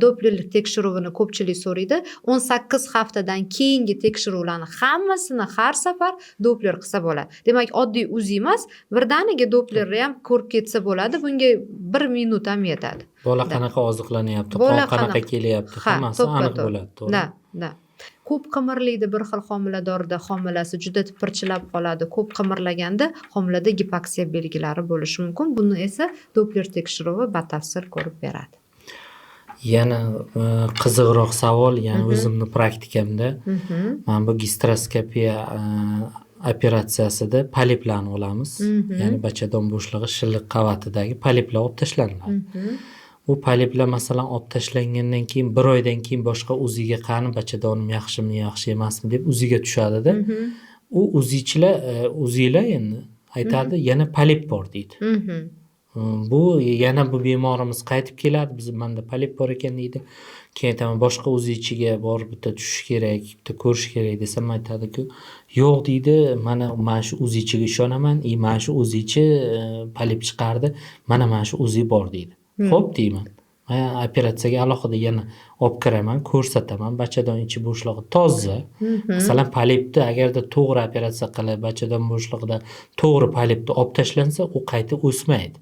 Doppler tekshiruvini ko'pchilik so'raydi. 18 haftadan keyingi tekshiruvlarni hammasini har safar Doppler qilsa bo'ladi. Demak, oddiy УЗИ emas, birdaniga Dopplerni ham ko'rib ketsa bo'ladi. Bunga 1 minut ham yetadi. Bola Да. qanaqa oziqlanyapti, Bola qon qanaqa qanaqa kelyapti, Ha, hammasi to'ppa aniq to'g'ri. bo'ladi, to'g'rimi? Да, да. Ko'p qimirlaydi bir xil homiladorda, homilasi juda tipirchilab qoladi. Ko'p qimirlaganda homilada gipoksiya belgilari bo'lishi mumkin. Buni esa Doppler tekshiruvi batafsil ko'rib beradi. Yana qiziqroq savol, ya'ni o'zimni praktikamda mana bu gisteroskopiya operatsiyasida poliplarni olamiz. Ya'ni bachadon bo'shlig'i shilliq qavatidagi poliplar olib tashlaniladi. Bu poliplar, masalan, olib tashlangandan keyin bir oydan keyin boshqa UZIga qani, bachadonim yaxshimi, yaxshi emasmi deb UZIga tushadida. U UZIchilar, UZIlar endi aytadi, yana polip bor deydi. Bu yana bu bemorimiz qaytib keladi, biz manda polip bor ekan deydi. Keyin aytaman, boshqa UZIchiga borib bitta tushish kerak, bitta ko'rish kerak desam, aytadiku, yo'q deydi, mana shu UZIchiga ishonaman и mana shu UZIchi polip chiqardi, mana shu UZI bor deydi. Xo'p deyman. Man operatsiyaga alohida yana olib kiraman, ko'rsataman, bachadon ichi bo'shlig'i toza. Masalan, polipni agarda to'g'ri operatsiya qilib, bachadon bo'shlig'ida to'g'ri polipni olib tashlansa, u qayta o'smaydi.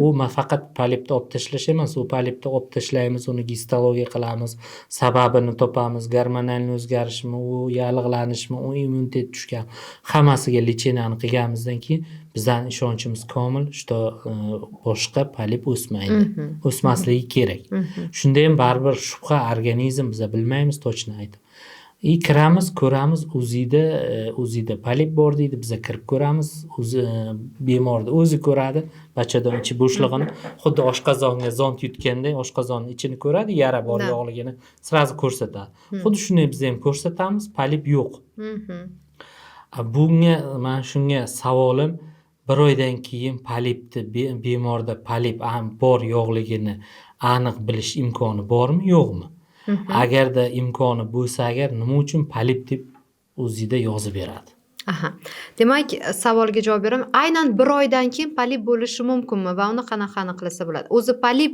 U faqat polipni olib tashlash emas, u polipni olib tashlaymiz, uni gistologiya qilamiz, sababini topamiz, gormonal o'zgarishmi, u yallig'lanishmi, u immunitet tushgan, hammasiga лечение ni qilganimizdan keyin bizani ishonchimiz komil, что boshqa polip o'smaydi. O'smasligi kerak. Shunda ham baribir shubha, organizm, biza bilmaymiz точно aytib. И kiramiz, ko'ramiz, UZIda polip bor deydi, biza kirib ko'ramiz, o'zi bemorni o'zi ko'radi, bachadon ichi bo'shlig'ini, xuddi oshqozonga zond yutganday oshqozonni ichini ko'radi, yara bor yo'qligini сразу ko'rsatadi. Xuddi shunday biz ham ko'rsatamiz, polip yo'q. Bunga, mana shunga savolim, bir oydan keyin polipni bemorda polip bor yo'qligini aniq bilish imkoni bormi, yo'qmi? Agarda imkoni bo'lsa agar, nima uchun polip deb UZIda yozib beradi? Aha. Demak, savolga javob beraman. Aynan bir oydan keyin polip bo'lishi mumkinmi va uni qanaqa aniqlasa bo'ladi? O'zi polip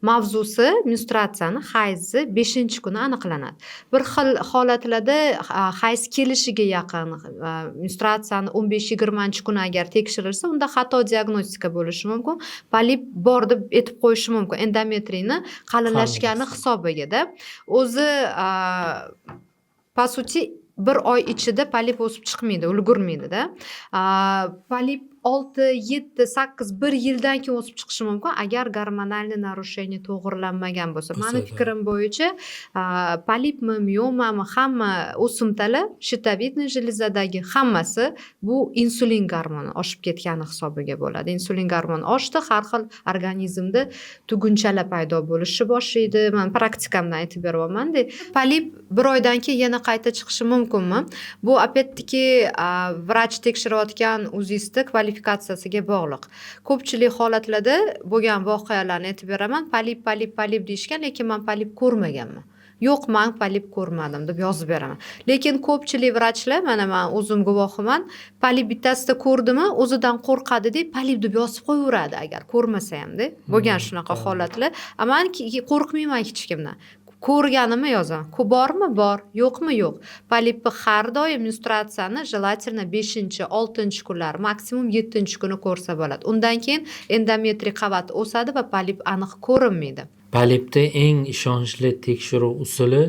mavzusi menstruatsiyani, hayzni 5-kuni aniqlanadi. Bir xil holatlarda hayz kelishiga yaqin, menstruatsiyani 15-20 kuni agar tekshirilsa, unda xato diagnostika bo'lishi mumkin. Polip bor deb aytib qo'yishi mumkin. Endometriyni qalinlashgani hisobigada. O'zi по сути bir oy ichida polip o'sib chiqmaydi, ulgurmaydida. Polip 6, 7, 8, 1 yildan keyin o'sib chiqishi mumkin, agar гормональный нарушение to'g'rilanmagan bo'lsa. Mani Bo'lsa, fikrim bo'yicha, polipmi, miomami, hamma o'simtalar, щитовидный железа dagi hammasi bu insulin gormoni oshib ketgani hisobiga bo'ladi. Insulin gormoni oshdi, har xil organizmda tugunchalar paydo bo'lishni boshlaydi. Man praktikamdan aytib beryapman-da. Polip bir oydan keyin yana qayta chiqishi mumkinmi? Bu опять-таки vrach tekshirayotgan УЗИст ni kvalifikatsiyasiga bog'liq. Ko'pchilik holatlarda bo'lgan voqealarni aytib beraman. Polip, polip, polip deyishgan, lekin man polip ko'rmaganman. Yo'q, man polip ko'rmadim deb yozib beraman. Lekin ko'pchilik vrachlar, mana man o'zim guvohiman, polip bittasida ko'rdimi, o'zidan qo'rqadi-da, polip deb yozib qo'yaveradi agar ko'rmasa hamda. Bo'lgan shunaqa holatlar. A man qo'rqmayman hech kimdan. Ko'rganimni yozaman. Bormi? Bor. Yo'qmi? Yo'q. Polipni har doim menstruatsiyani желательно 5-, 6-kunlar, maksimum 7-kuni ko'rsa bo'ladi. Undan keyin endometriy qavat o'sadi va polip aniq ko'rinmaydi. Polipni eng ishonchli tekshiruv usuli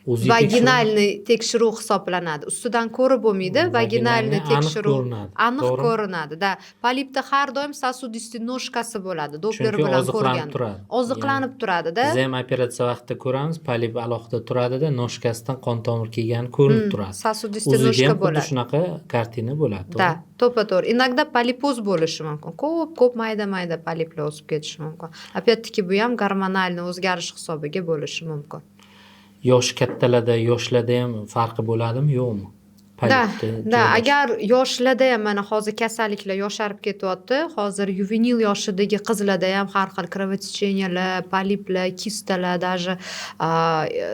UZI tekshiruv. Вагинальный tekshiruv hisoblanadi. Ustidan ko'rib bo'lmaydi. Вагинальный Вагинальный aniq tekshiruv ko'rinadi. aniq To'g'rimi? ko'rinadi. Да. Polipda har doim сосудистый ножка si bo'ladi. Doppler Chunki bilan oziqlanib ko'rganda. turadi. Oziqlanib turadi-da. Biz ham operatsiya vaqtida ko'ramiz, polip alohida turadida, ножка sidan qon tomir kelgani ko'rinib turadi. Сосудистый UZIga ножка ham xuddi bo'ladi. shunaqa kartina bo'ladi, Да, to'g'rimi? to'ppa-to'g'ri. Иногда polipoz bo'lishi mumkin. Ko'p-ko'p mayda-mayda poliplar o'sib ketishi mumkin. Опять-таки bu ham gormonalniy o'zgarish hisobiga bo'lishi mumkin. Yoshi kattalarda, yoshlarda ham farqi bo'ladimi, yo'qmi? Да, Polipni да, joylash. agar yoshlarda ham, mana hozir kasalliklar yosharib ketyapti. Hozir ювенил yoshidagi qizlarda ham har xil кровотечения lar, poliplar, kistalar, даже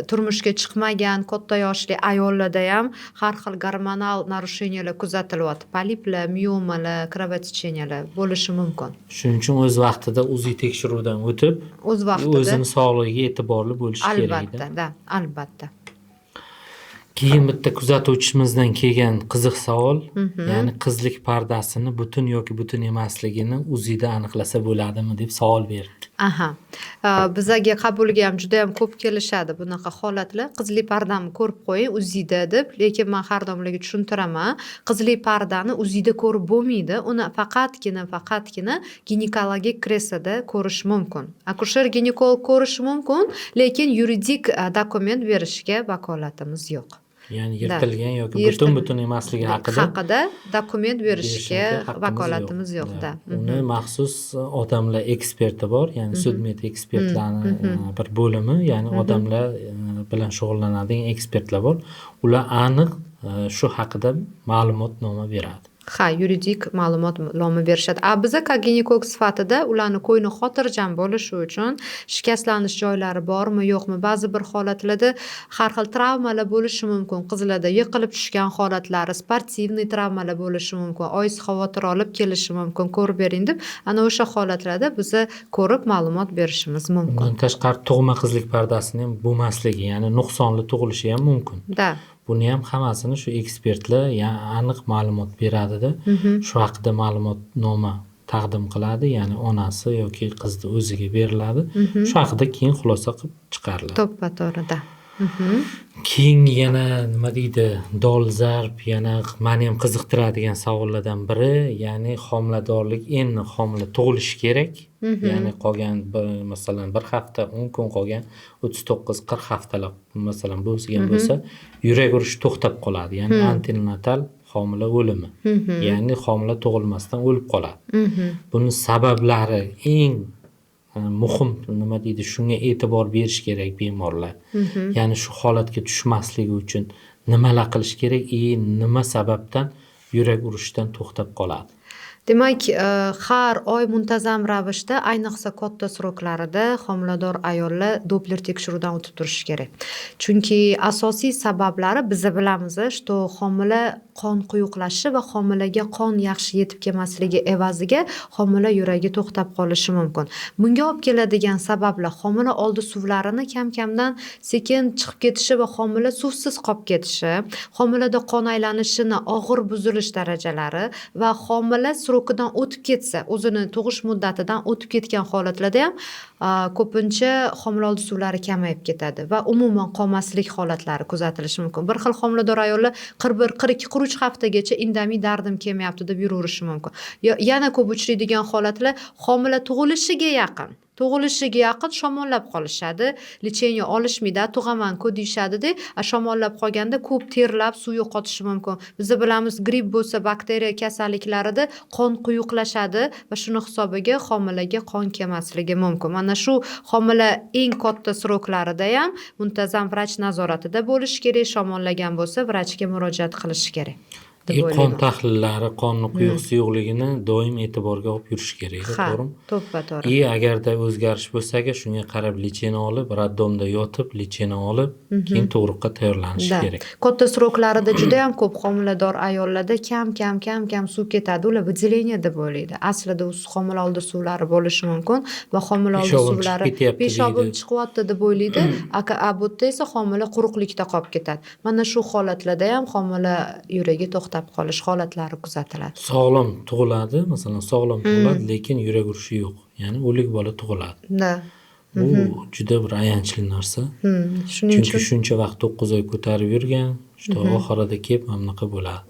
turmushga chiqmagan katta yoshli ayollarda ham har xil gormonal нарушения lar kuzatilyapti. Poliplar, miomalar, кровотечения lar bo'lishi mumkin. Shuning uchun o'z vaqtida UZI tekshiruvdan o'tib, O'z vaqtida o'zini sog'lig'iga e'tiborli bo'lishi kerak. Albatta, да, albatta. Keyin bitta kuzatuvchimizdan kelgan qiziq savol, ya'ni qizlik pardasini butun yoki butun emasligini UZIda aniqlasa bo'ladimi deb savol beribdi. Aha. Bizaga qabulga ham juda ham ko'p kelishadi bunaqa holatlar. Qizli pardamni ko'rib qo'ying UZIda deb, lekin man har doim ularga tushuntiraman. Qizli pardani UZIda ko'rib bo'lmaydi. Uni faqatgina ginekologik kresloda ko'rish mumkin. Akusher ginekolog ko'rishi mumkin, lekin yuridik dokument berishga vakolatimiz yo'q. Ya'ni yirtilgan yoki butun butun emasligi haqida dokument berishga vakolatimiz yo'q. Da. Uni maxsus odamlar eksperti bor, ya'ni sudmed ekspertlarni bir bo'limi, ya'ni odamlar bilan shug'ullanadigan ekspertlar bor. Ular aniq shu haqida ma'lumotnoma beradi. Ha, yuridik ma'lumotnoma berishadi. A biza как ginekolog sifatida ularni ko'ngli xotirjam bo'lishi uchun shikastlanish joylari bormi, yo'qmi, ba'zi bir holatlarda har xil travmalar bo'lishi mumkin. Qizlarda yiqilib tushgan holatlari, спортивный travmalar bo'lishi mumkin. Oyisi xavotir olib kelishi mumkin, ko'rib bering deb. Ana o'sha holatlarda biza ko'rib ma'lumot berishimiz mumkin. Undan tashqari tug'ma qizlik pardasini ham bo'lmasligi, ya'ni nuqsonli tug'ilishi ham mumkin. Da. Buni ham hammasini shu ekspertlar aniq ma'lumot beradida, shu haqida ma'lumotnoma taqdim qiladi, ya'ni onasi yoki qizni o'ziga beriladi. Shu haqida keyin xulosa qilib chiqariladi. To'ppa to'g'ri, da. Keyin yana nima deydi, dolzarb, yana mani ham qiziqtiradigan savollardan biri, ya'ni homiladorlik, endi homila tug'ilishi kerak. Ya'ni qolgan bir, masalan, bir hafta, 10 kun qolgan, 39-40 haftalab masalan bo'lgan bo'lsa, yurak urishi to'xtab qoladi. Ya'ni antenatal homila o'limi. Ya'ni homila tug'ilmasdan o'lib qoladi. Buni sabablari eng muhim nima deydi, shunga e'tibor berish kerak bemorlar. Ya'ni shu holatga tushmasligi uchun nimalar qilish kerak и nima sababdan yurak urishdan to'xtab qoladi? Demak, har oy muntazam ravishda, ayniqsa katta срок larida homilador ayollar Doppler tekshiruvdan o'tib turishi kerak. Chunki asosiy sabablari biza bilamiz, что homila qon quyuqlashishi va homilaga qon yaxshi yetib kelmasligi evaziga homila yuragi to'xtab qolishi mumkin. Bunga olib keladigan sabablar homila oldi suvlarini kam-kamdan sekin chiqib ketishi va homila suvsiz qolib ketishi, homilada qon aylanishini og'ir buzilish darajalari va homila срок idan o'tib ketsa, o'zini tug'ish muddatidan o'tib ketgan holatlarda ham ko'pincha homila oldi suvlari kamayib ketadi va umuman qolmaslik holatlari kuzatilishi mumkin. Bir xil homilador ayollar 41, 42, 43 haftagacha indamay dardim kelmayapti deb yuraverishi mumkin. Yana ko'p uchraydigan holatlar homila tug'ilishiga yaqin shamollab qolishadi, лечение olishmaydi, tug'aman-ku deyishadida, a shamollab qolganda ko'p terlab suv yo'qotishi mumkin. Biz bilamiz, gripp bo'lsa, bakteriya kasalliklarida qon quyuqlashadi va shuni hisobiga homilaga qon kelmasligi mumkin. Mana shu homila eng katta срок larida ham muntazam vrach nazoratida bo'lishi kerak, shamollagan bo'lsa, vrachga murojaat qilishi kerak deb И qon o'ylayman. tahlillari, qonni quyuq suyuqligini doim e'tiborga olib yurish kerak, Ha, to'g'rimi? To'ppa to'g'ri. И agarda o'zgarish bo'lsa agar, shunga qarab лечение olib, роддом da yotib, лечение olib, keyin tug'ruqqa tayyorlanish kerak. Katta срок larida juda ham ko'p homilador ayollarda kam kam kam kam suv ketadi. Ular выделение deb o'ylaydi. Aslida u homila oldi suvlari bo'lishi mumkin va homila oldi Peshobim chiqib suvlari ketyapti peshobim deydi. chiqyapti deb o'ylaydi. A bu yerda esa homila quruqlikda qolib ketadi. Mana shu holatlarda ham homila yuragi to'xtab qolish holatlari kuzatiladi. Sog'lom tug'iladi, masalan, sog'lom tug'iladi, lekin yurak urishi yo'q. Ya'ni o'lik bola tug'iladi. Bu juda bir ayanchli narsa. Shuning Chunki uchun shuncha vaqt 9 oy ko'tarib yurgan, что oxirida kelib mana bunaqa bo'ladi.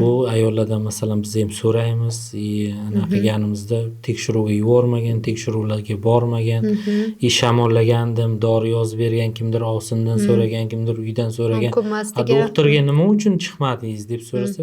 Bu ayollardan masalan biz ham so'raymiz, и anaqa qilganimizda tekshiruvga yubormagan, tekshiruvlarga bormagan, и shamollagandim, dori yozib bergan, kimdir ovsindan so'ragan, kimdir uydan so'ragan. Mumkin emas A degan. doktorga nima uchun chiqmadingiz deb so'rasa,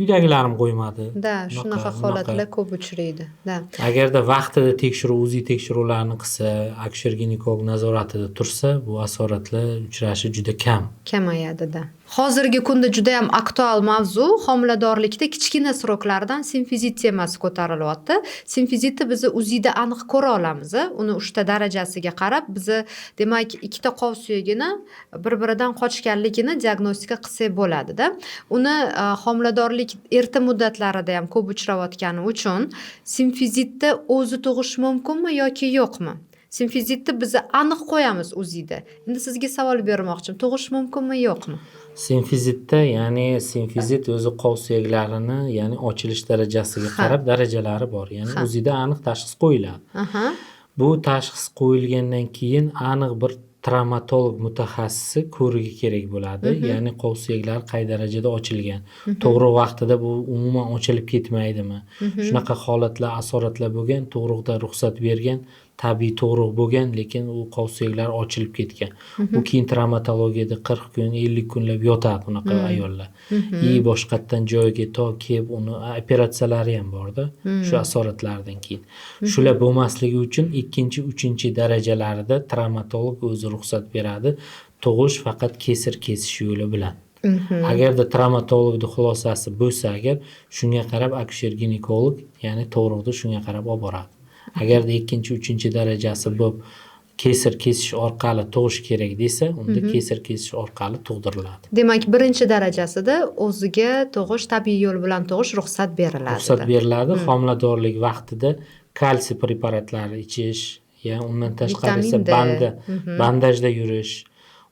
uydagilarim qo'ymadi. Da, shunaqa holatlar ko'p uchraydi. Da. Agarda vaqtida tekshiruv, UZI tekshiruvlarni qilsa, akusher ginekolog nazoratida tursa, bu asoratlar uchrashi juda kam. Kamayadi da. Hozirgi kunda juda ham aktual mavzu homiladorlikda kichkina срок lardan simfizit temasi ko'tarilyapti. Simfizitni biz UZIda aniq ko'ra olamiz. Uni uchta darajasiga qarab biz, demak, ikkita qov suyagini bir-biridan qochganligini diagnostika qilsak bo'ladi-da. Uni homiladorlik erta muddatlarida ham ko'p uchrayotgani uchun simfizitda o'zi tug'ish mumkinmi yoki yo'qmi? Simfizitni biz aniq qo'yamiz UZIda. Endi sizga savol bermoqchiman. Tug'ish mumkinmi, yo'qmi? Simfizitda, ya'ni simfizit o'zi qov suyaklarini, ya'ni ochilish darajasiga qarab darajalari bor. Ya'ni UZIda aniq tashxis qo'yiladi. Bu tashxis qo'yilgandan keyin aniq bir travmatolog mutaxassisi ko'rigi kerak bo'ladi. Ya'ni qov suyaklari qay darajada ochilgan, tug'ruq vaqtida bu umuman ochilib ketmaydimi? Shunaqa holatlar, asoratlar bo'lgan, tug'ruqda ruxsat bergan, tabiiy tug'ruq bo'lgan, lekin u qov suyaklari ochilib ketgan. U keyin travmatologiyada 40 kun, 50 kunlab yotadi unaqa ayollar. И boshqatdan joyiga to kelib uni operatsiyalari ham borda, shu asoratlardan keyin. Shular bo'lmasligi uchun ikkinchi, uchinchi darajalarida travmatolog o'zi ruxsat beradi. Tug'ish faqat kesir kesish yo'li bilan. Agarda travmatologni xulosasi bo'lsa agar, shunga qarab akusher ginekolog, ya'ni tug'ruqni shunga qarab olib boradi. Agarda ikkinchi, uchinchi darajasi bo'lib, kesir kesish orqali tug'ish kerak desa, unda kesir kesish orqali tug'diriladi. Demak, birinchi darajasida o'ziga tug'ish, tabiiy yo'l bilan tug'ish ruxsat beriladi. Ruxsat beriladi. Homiladorlik vaqtida kalsiy preparatlari ichish, ya undan tashqari esa Vitamin D. Bandajda yurish,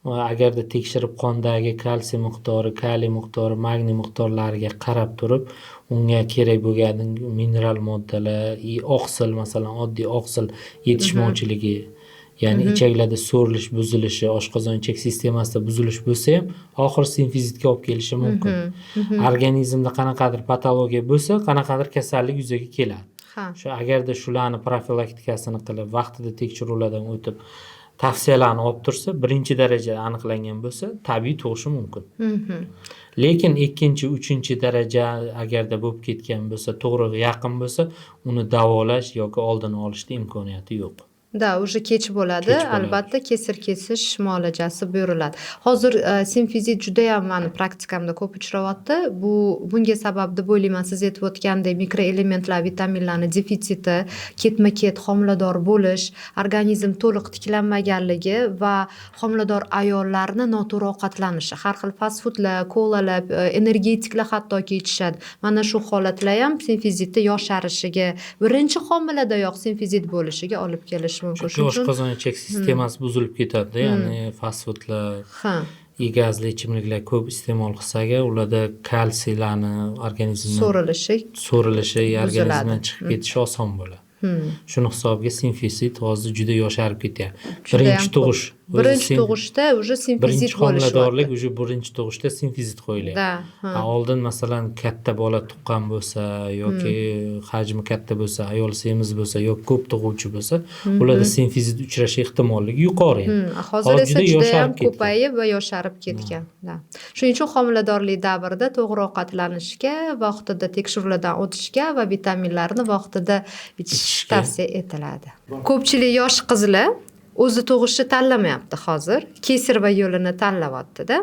va agarda tekshirib qondagi kalsiy miqdori, kaliy miqdori, magniy miqdorlariga qarab turib, unga kerak bo'lgan mineral moddalar, и oqsil, masalan, oddiy oqsil yetishmovchiligi, ya'ni ichaklarda so'rilish buzilishi, oshqozon ichak sistemasida buzilish bo'lsa ham oxiri simfizitga olib kelishi mumkin. Organizmda qanaqadir patologiya bo'lsa, qanaqadir kasallik yuzaga keladi. Shu agarda shularni profilaktikasini qilib, vaqtida tekshiruvlardan o'tib, tavsiyalarni olib tursa, birinchi daraja aniqlangan bo'lsa, tabiiy tug'ishi mumkin. Lekin ikkinchi, uchinchi daraja agarda bo'lib ketgan bo'lsa, tug'ruq yaqin bo'lsa, uni davolash yoki oldini olishni imkoniyati yo'q. Да, уже kech bo'ladi. Kech bo'ladi. Albatta, kesir kesish muolajasi buyuriladi. Hozir simfizit judayam mani praktikamda ko'p uchrayapti. Bunga sabab deb o'ylayman, siz aytib o'tgandek mikroelementlar, vitaminlarni defitsiti, ketma-ket homilador bo'lish, organizm to'liq tiklanmaganligi va homilador ayollarni noto'g'ri ovqatlanishi, har xil fast foodlar, kolalar, energetiklar hattoki ichishadi. Mana shu holatlar ham simfizitni yosharishiga, birinchi homiladayoq simfizit bo'lishiga olib kelishi mumkin. Chunki Shuning uchun oshqozon ichak sistemasi buzilib ketadi, ya'ni fast foodlar, и gazli ichimliklar ko'p iste'mol qilsa agar, ularda kalsiylarni organizmdan so'rilishi so'rilishi, buziladi. Organizmdan chiqib ketishi oson bo'ladi. Shuni hisobiga simfizit hozir juda yosharib ketyapti. Judayam Birinchi ko'p. tug'ish o'zi Birinchi tug'ishda уже simfizit birinchi homiladorlik bo'lishyapti. Уже birinchi tug'ishda simfizit qo'yilyapti. Да, ha. Ha, oldin masalan katta bola tuqqan bo'lsa yoki hajmi katta bo'lsa, ayol semiz bo'lsa yoki ko'p tug'uvchi bo'lsa, ularda simfizit uchrash ehtimolligi yuqori edi. Hozir Hozir esa juda judayam yosharib ketgan. Ko'payib va yosharib ketgan. Да. Shuning uchun homiladorlik davrida to'g'ri ovqatlanishga, vaqtida tekshiruvlardan o'tishga va vitaminlarni vaqtida ichish Ichishga. tavsiya etiladi. Ko'pchilik yosh qizlar o'zi tug'ishni tanlamayapti hozir. Кесарево yo'lini tanlayapti-da.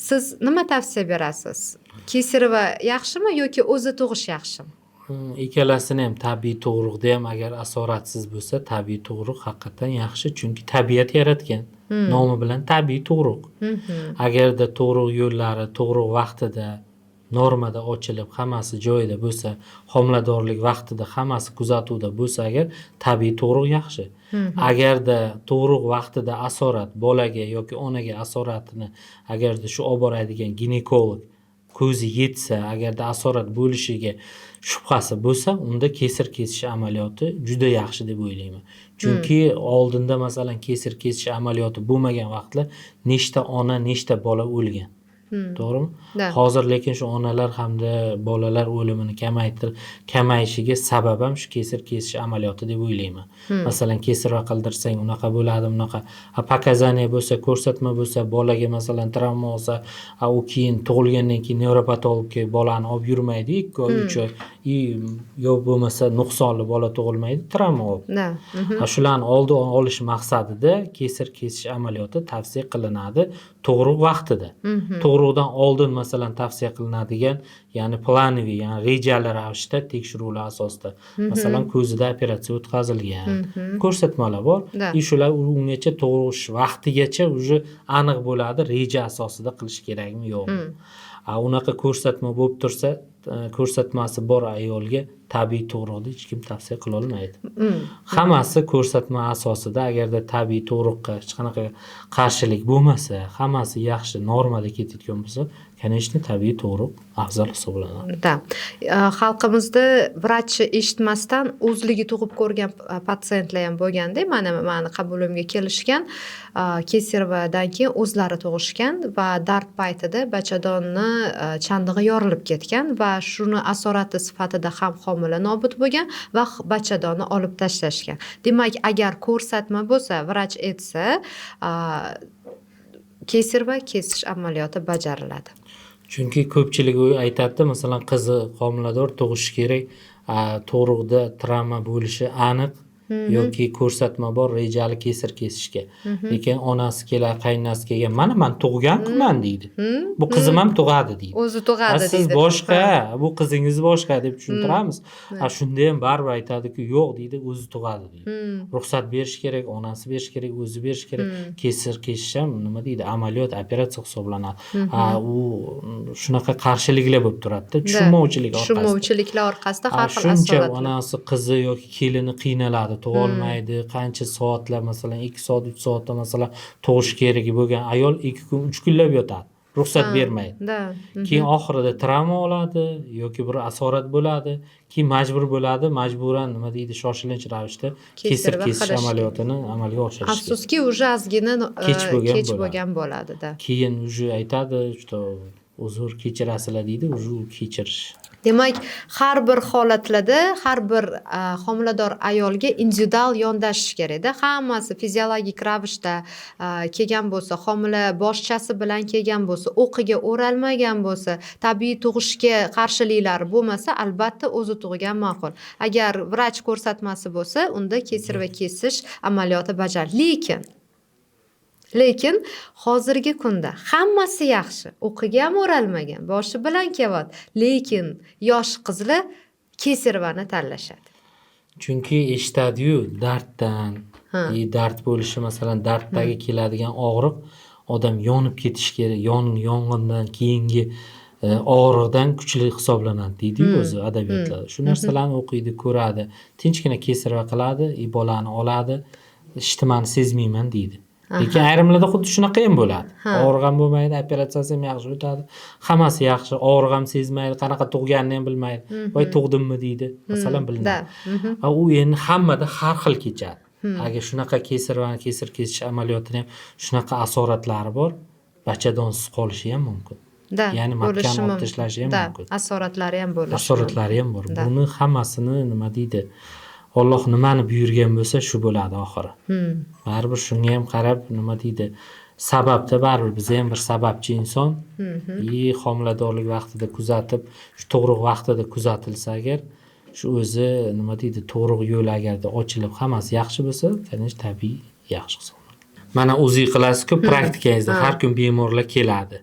Siz nima tavsiya berasiz? Кесарево yaxshimi yoki o'zi tug'ish yaxshimi? Ikkalasini ham, tabiiy tug'ruqda ham agar asoratsiz bo'lsa, tabiiy tug'ruq haqiqatdan yaxshi, chunki tabiat yaratgan. Nomi bilan tabiiy tug'ruq. Agarda tug'ruq yo'llari tug'ruq vaqtida normada ochilib, hammasi joyida bo'lsa, homiladorlik vaqtida hammasi kuzatuvda bo'lsa agar, tabiiy tug'ruq yaxshi. Agarda tug'ruq vaqtida asorat bolaga yoki onaga asoratini agarda shu olib boradigan ginekolog ko'zi yetsa, agarda asorat bo'lishiga shubhasi bo'lsa, unda kesir kesish amaliyoti juda yaxshi deb o'ylayman. Chunki oldinda masalan kesir kesish amaliyoti bo'lmagan vaqtlar nechta ona, nechta bola o'lgan. To'g'rimi? Да. Hozir lekin shu onalar hamda bolalar o'limini kamayishiga sabab ham shu kesir kesish amaliyoti deb o'ylayman. Masalan, кесарево qildirsang unaqa bo'ladi, bunaqa. A показания bo'lsa, ko'rsatma bo'lsa, bolaga masalan travma olsa, a u keyin tug'ilgandan keyin nevropatologga bolani olib yurmaydi 2 oy, 3 oy. И yo bo'lmasa nuqsonli bola tug'ilmaydi, travma olib. Да. Ha, shularni oldi olish maqsadida kesir kesish amaliyoti tavsiya qilinadi tug'ruq vaqtida. Tug'ruqdan oldin masalan tavsiya qilinadigan, ya'ni плановый, ya'ni rejali ravishda tekshiruvlar asosida. Masalan, ko'zida operatsiya o'tkazilgan. Ko'rsatmalar bor. Да. И shular ungacha, tug'ruq vaqtigacha уже aniq bo'ladi, reja asosida qilish kerakmi, yo'qmi. A unaqa ko'rsatma bo'lib tursa, ko'rsatmasi bor ayolga tabiiy tug'ruqni hech kim tavsiya qila olmaydi. Hammasi ko'rsatma asosida, agarda tabiiy tug'ruqqa hech qanaqa qarshilik bo'lmasa, hammasi yaxshi normada ketayotgan bo'lsa, Конечно, tabiiy tug'ruq afzal hisoblanadi. Да. Xalqimizda vrachni eshitmasdan o'zligi tug'ib ko'rgan patsientlar ham bo'lganda, mana mani qabulimga kelishgan, кесарево dan keyin o'zlari tug'ishgan va dard paytida bachadonni chandig'i yorilib ketgan va shuni asorati sifatida ham homila nobud bo'lgan va bachadonni olib tashlashgan. Demak, agar ko'rsatma bo'lsa, vrach aytsa, кесарево kesish amaliyoti bajariladi. Chunki ko'pchilik aytadida, masalan, qizi homilador, tug'ishi kerak, tug'ruqda travma bo'lishi aniq yoki ko'rsatma bor rejali kesir kesishga. Lekin onasi keladi, qaynonasi kelgan, mana man tug'gankuman deydi. Bu qizim ham tug'adi deydi. O'zi tug'adi Siz deydi. boshqa, bu qizingiz boshqa deb tushuntiramiz. Shunda ham baribir aytadiki, yo'q deydi, o'zi tug'adi deydi. Ruxsat berish kerak, onasi berish kerak, o'zi berish kerak. Kesir kesish ham nima deydi, amaliyot, operatsiya hisoblanadi. U shunaqa qarshiliklar bo'lib turadida, tushunmovchilik orqasida. Tushunmovchiliklar orqasida har xil Shuncha asoratlar. onasi, qizi yoki kelini qiynaladi, tug'olmaydi, qancha soatlar, masalan, 2 soat, 3 soatda, masalan, tug'ish kerak bo'lgan ayol 2 kun, 3 kunlab yotadi. Ruxsat bermaydi. Keyin oxirida travma oladi yoki bir asorat bo'ladi. Keyin majbur bo'ladi, majburan nima deydi, shoshilinch ravishda kesir kesish amaliyotini amalga oshirish. Afsuski, уже ozgina kech bo'lgan kech bo'lgan bo'ladi-da. Keyin уже aytadi, что uzr, kechirasizlar deydi, уже u kechirish. Demak, har bir holatlarda har bir homilador ayolga individual yondashish kerakda. Hammasi fiziologik ravishda kelgan bo'lsa, homila boshchasi bilan kelgan bo'lsa, o'qiga o'ralmagan bo'lsa, tabiiy tug'ishga qarshiliklari bo'lmasa, albatta o'zi tug'gan ma'qul. Agar vrach ko'rsatmasi bo'lsa, unda кесарево kesish amaliyoti bajariladi. Lekin hozirgi kunda hammasi yaxshi, o'qiga ham o'ralmagan, boshi bilan kelyapti, lekin yosh qizlar кесарево ni tanlashadi. Chunki eshitadiyu darddan, и dard bo'lishi, masalan, darddagi keladigan og'riq, odam yonib ketishi kerak, yong'indan keyingi og'riqdan kuchli hisoblanadi deydiyu o'zi adabiyotlarda. Shu narsalarni o'qiydi, ko'radi, tinchgina кесарево qiladi и bolani oladi, ishtimani sezmayman deydi. Lekin ayrimlarda xuddi shunaqa ham bo'ladi. Og'riq ham bo'lmaydi, operatsiyasi ham yaxshi o'tadi, hammasi yaxshi, og'riq ham sezmaydi, qanaqa tug'ganini ham bilmaydi. Voy, tug'dimmi deydi, masalan, bilinadi. U endi hammada har xil kechadi. Agar shunaqa кесарево, kesir kesish amaliyotini ham shunaqa asoratlari bor, bachadonsiz qolishi ham mumkin. Ya'ni bo'lishi матка ni olib mumkin. tashlashi ham mumkin. Asoratlari ham bo'lishi. Asoratlari ham bor. Да. Buni hammasini nima deydi, Olloh nimani buyurgan bo'lsa, shu bo'ladi oxiri. Baribir shunga ham qarab nima deydi, sababda baribir biza ham bir sababchi inson. И homiladorlik vaqtida kuzatib, shu tug'ruq vaqtida kuzatilsa agar, shu o'zi nima deydi, tug'ruq yo'li agarda ochilib, hammasi yaxshi bo'lsa, конечно, tabiiy yaxshi hisoblanadi. Mana УЗИ qilasizku praktikangizda, har kun bemorlar keladi.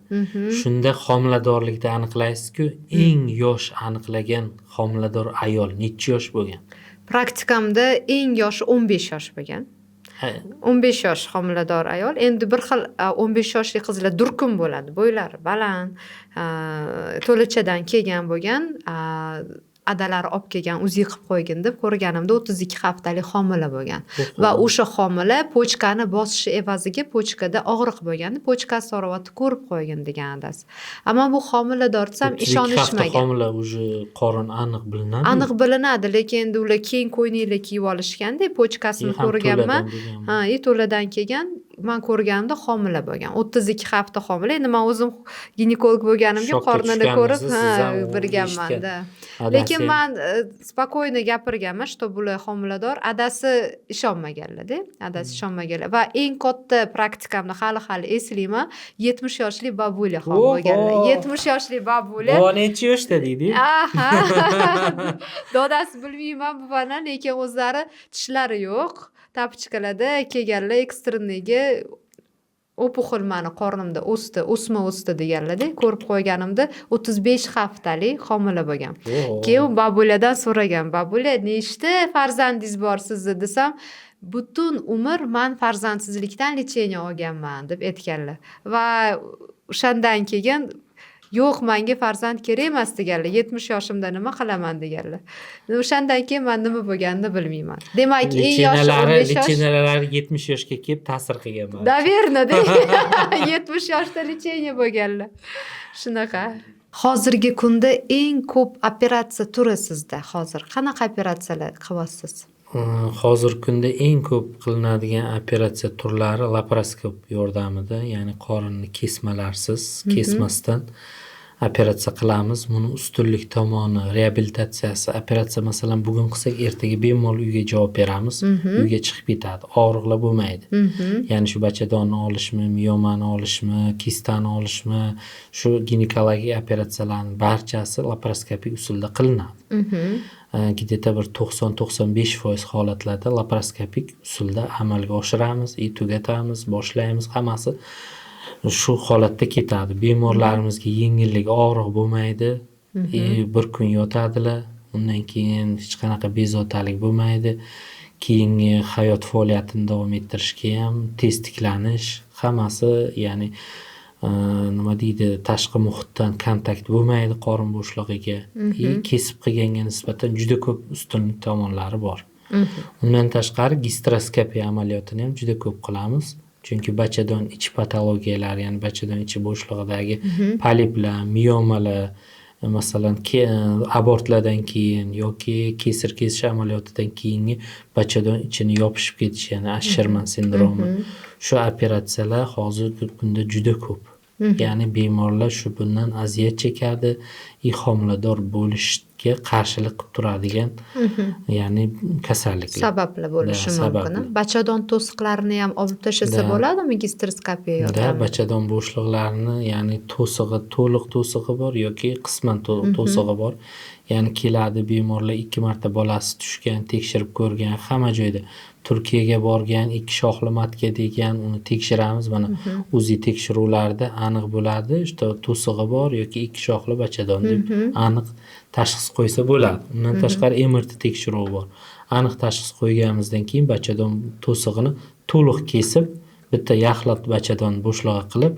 Shunda homiladorlikda aniqlaysizku, eng yosh aniqlagan homilador ayol necha yosh bo'lgan? Praktikamda eng yoshi 15 yosh bo'lgan. 15 yosh homilador ayol. Endi bir xil 15 yoshli qizlar durkun bo'ladi, bo'ylari baland, to'lachadan kelgan bo'lgan, adalari olib kelgan, УЗИ qilib qo'ygin deb. Ko'rganimda 32 haftalik homila bo'lgan va o'sha homila почка ni bosishi evaziga почка da og'riq bo'lgan, почка si og'riyapti, ko'rib qo'ygin degan adasi. Ammo bu homilador desam, 32 hafta ishonishmagan. Homila, уже qorin aniq bilinadi. Aniq bilinadi, lekin endi ular keng ko'ylaklar kiyib olishganda, почка sini Ham ko'rganman. to'ladan deganmi? Ha, и to'ladan kelgan. Man ko'rganimda homila bo'lgan, 32 hafta homila. Endi man o'zim ginekolog bo'lganimga Shokka qornini ko'rib, tushganmisiz ha, siz ham u bilganman-da. eshitgan. Lekin Adasi ham. man спокойно gapirganman, что bular homilador. Adasi ishonmaganlarda, adasi ishonmaganlar. Va eng katta praktikamni hali hali eslayman, 70 yoshli бабуля ham bo'lganlar. 70 yoshli бабуля. Buva necha yoshda deydi? Aha, dodasi bilmayman buvani, lekin o'zlari tishlari yo'q, тапочка larda kelganlar экстренный ga. Опухоль mani qornimda o'sdi, o'sma o'sdi deganlarda, ko'rib qo'yganimda 35 haftalik homila bo'lgan. Keyin бабуля dan so'ragan: "Бабуля, nechta farzandingiz bor sizni?" desam, "Butun umr man farzandsizlikdan лечение olganman", deb aytganlar. Va o'shandan keyin Yo'q, manga farzand kerak emas deganlar. 70 yoshimda nima qilaman deganlar. O'shandan keyin man nima bo'lganini bilmayman. Demak, eng yoshi 15 yosh. Лечения lari 70 yoshga kelib ta'sir qilgan manimcha. Наверное, 70 yoshda лечение bo'lganlar. Shunaqa. Hozirgi kunda eng ko'p operatsiya turi sizda hozir. Qanaqa operatsiyalar qilyapsiz? Hozirgi kunda eng ko'p qilinadigan operatsiya turlari laparoskop yordamida, ya'ni qorinni kesmalarsiz, kesmasdan operatsiya qilamiz. Buni ustunlik tomoni reabilitatsiyasi. Operatsiya, masalan, bugun qilsak, ertaga bemalol uyga javob beramiz. Uyga chiqib ketadi. Og'riqlar bo'lmaydi. Ya'ni shu bachadonni olishmi, miyomani olishmi, kistani olishmi, shu ginekologik operatsiyalarning barchasi laparoskopik usulda qilinadi. Где-то bir 90-95% holatlarda laparoskopik usulda amalga oshiramiz и tugatamiz, boshlaymiz, hammasi shu holatda ketadi. Bemorlarimizga yengillik, og'riq bo'lmaydi. И bir kun yotadilar, undan keyin hech qanaqa bezovtalik bo'lmaydi. Keyingi hayot faoliyatini davom ettirishga ham tez tiklanish, hammasi, ya'ni nima deydi, tashqi muhitdan kontakt bo'lmaydi qorin bo'shlig'iga и kesib qilganga nisbatan juda ko'p ustunlik tomonlari bor. Undan tashqari gisteroskopiya amaliyotini ham juda ko'p qilamiz. Chunki bachadon ichi patologiyalari, ya'ni bachadon ichi bo'shlig'idagi poliplar, miyomalar, masalan, abortlardan keyin yoki kesir kesish amaliyotidan keyingi bachadon ichini yopishib ketish, ya'ni Asherman sindromi. Shu operatsiyalar hozirgi kunda juda ko'p. Ya'ni bemorlar shu bundan aziyat chekadi и homilador bo'lishga qarshilik qilib turadigan, ya'ni kasalliklar. Sababli bo'lishi Да, mumkin. Sababli. Bachadon to'siqlarini ham olib tashlasa Да. bo'ladimi gisteroskopiya Да, yordamida? Bachadon bo'shliqlarini, ya'ni to'sig'i, to'liq to'sig'i bor yoki qisman to'sig'i bor. Ya'ni keladi bemorlar, ikki marta bolasi tushgan, tekshirib ko'rgan, hamma joyda, Turkiyaga borgan, ikki shoxli матка degan, uni tekshiramiz. Mana УЗИ tekshiruvlarida aniq bo'ladi, что to'sig'i bor yoki ikki shoxli bachadon deb aniq tashxis qo'ysa bo'ladi. Undan tashqari MRT tekshiruvi bor. Aniq tashxis qo'yganimizdan keyin bachadon to'sig'ini to'liq kesib, bitta yaxlit bachadon bo'shlig'i qilib,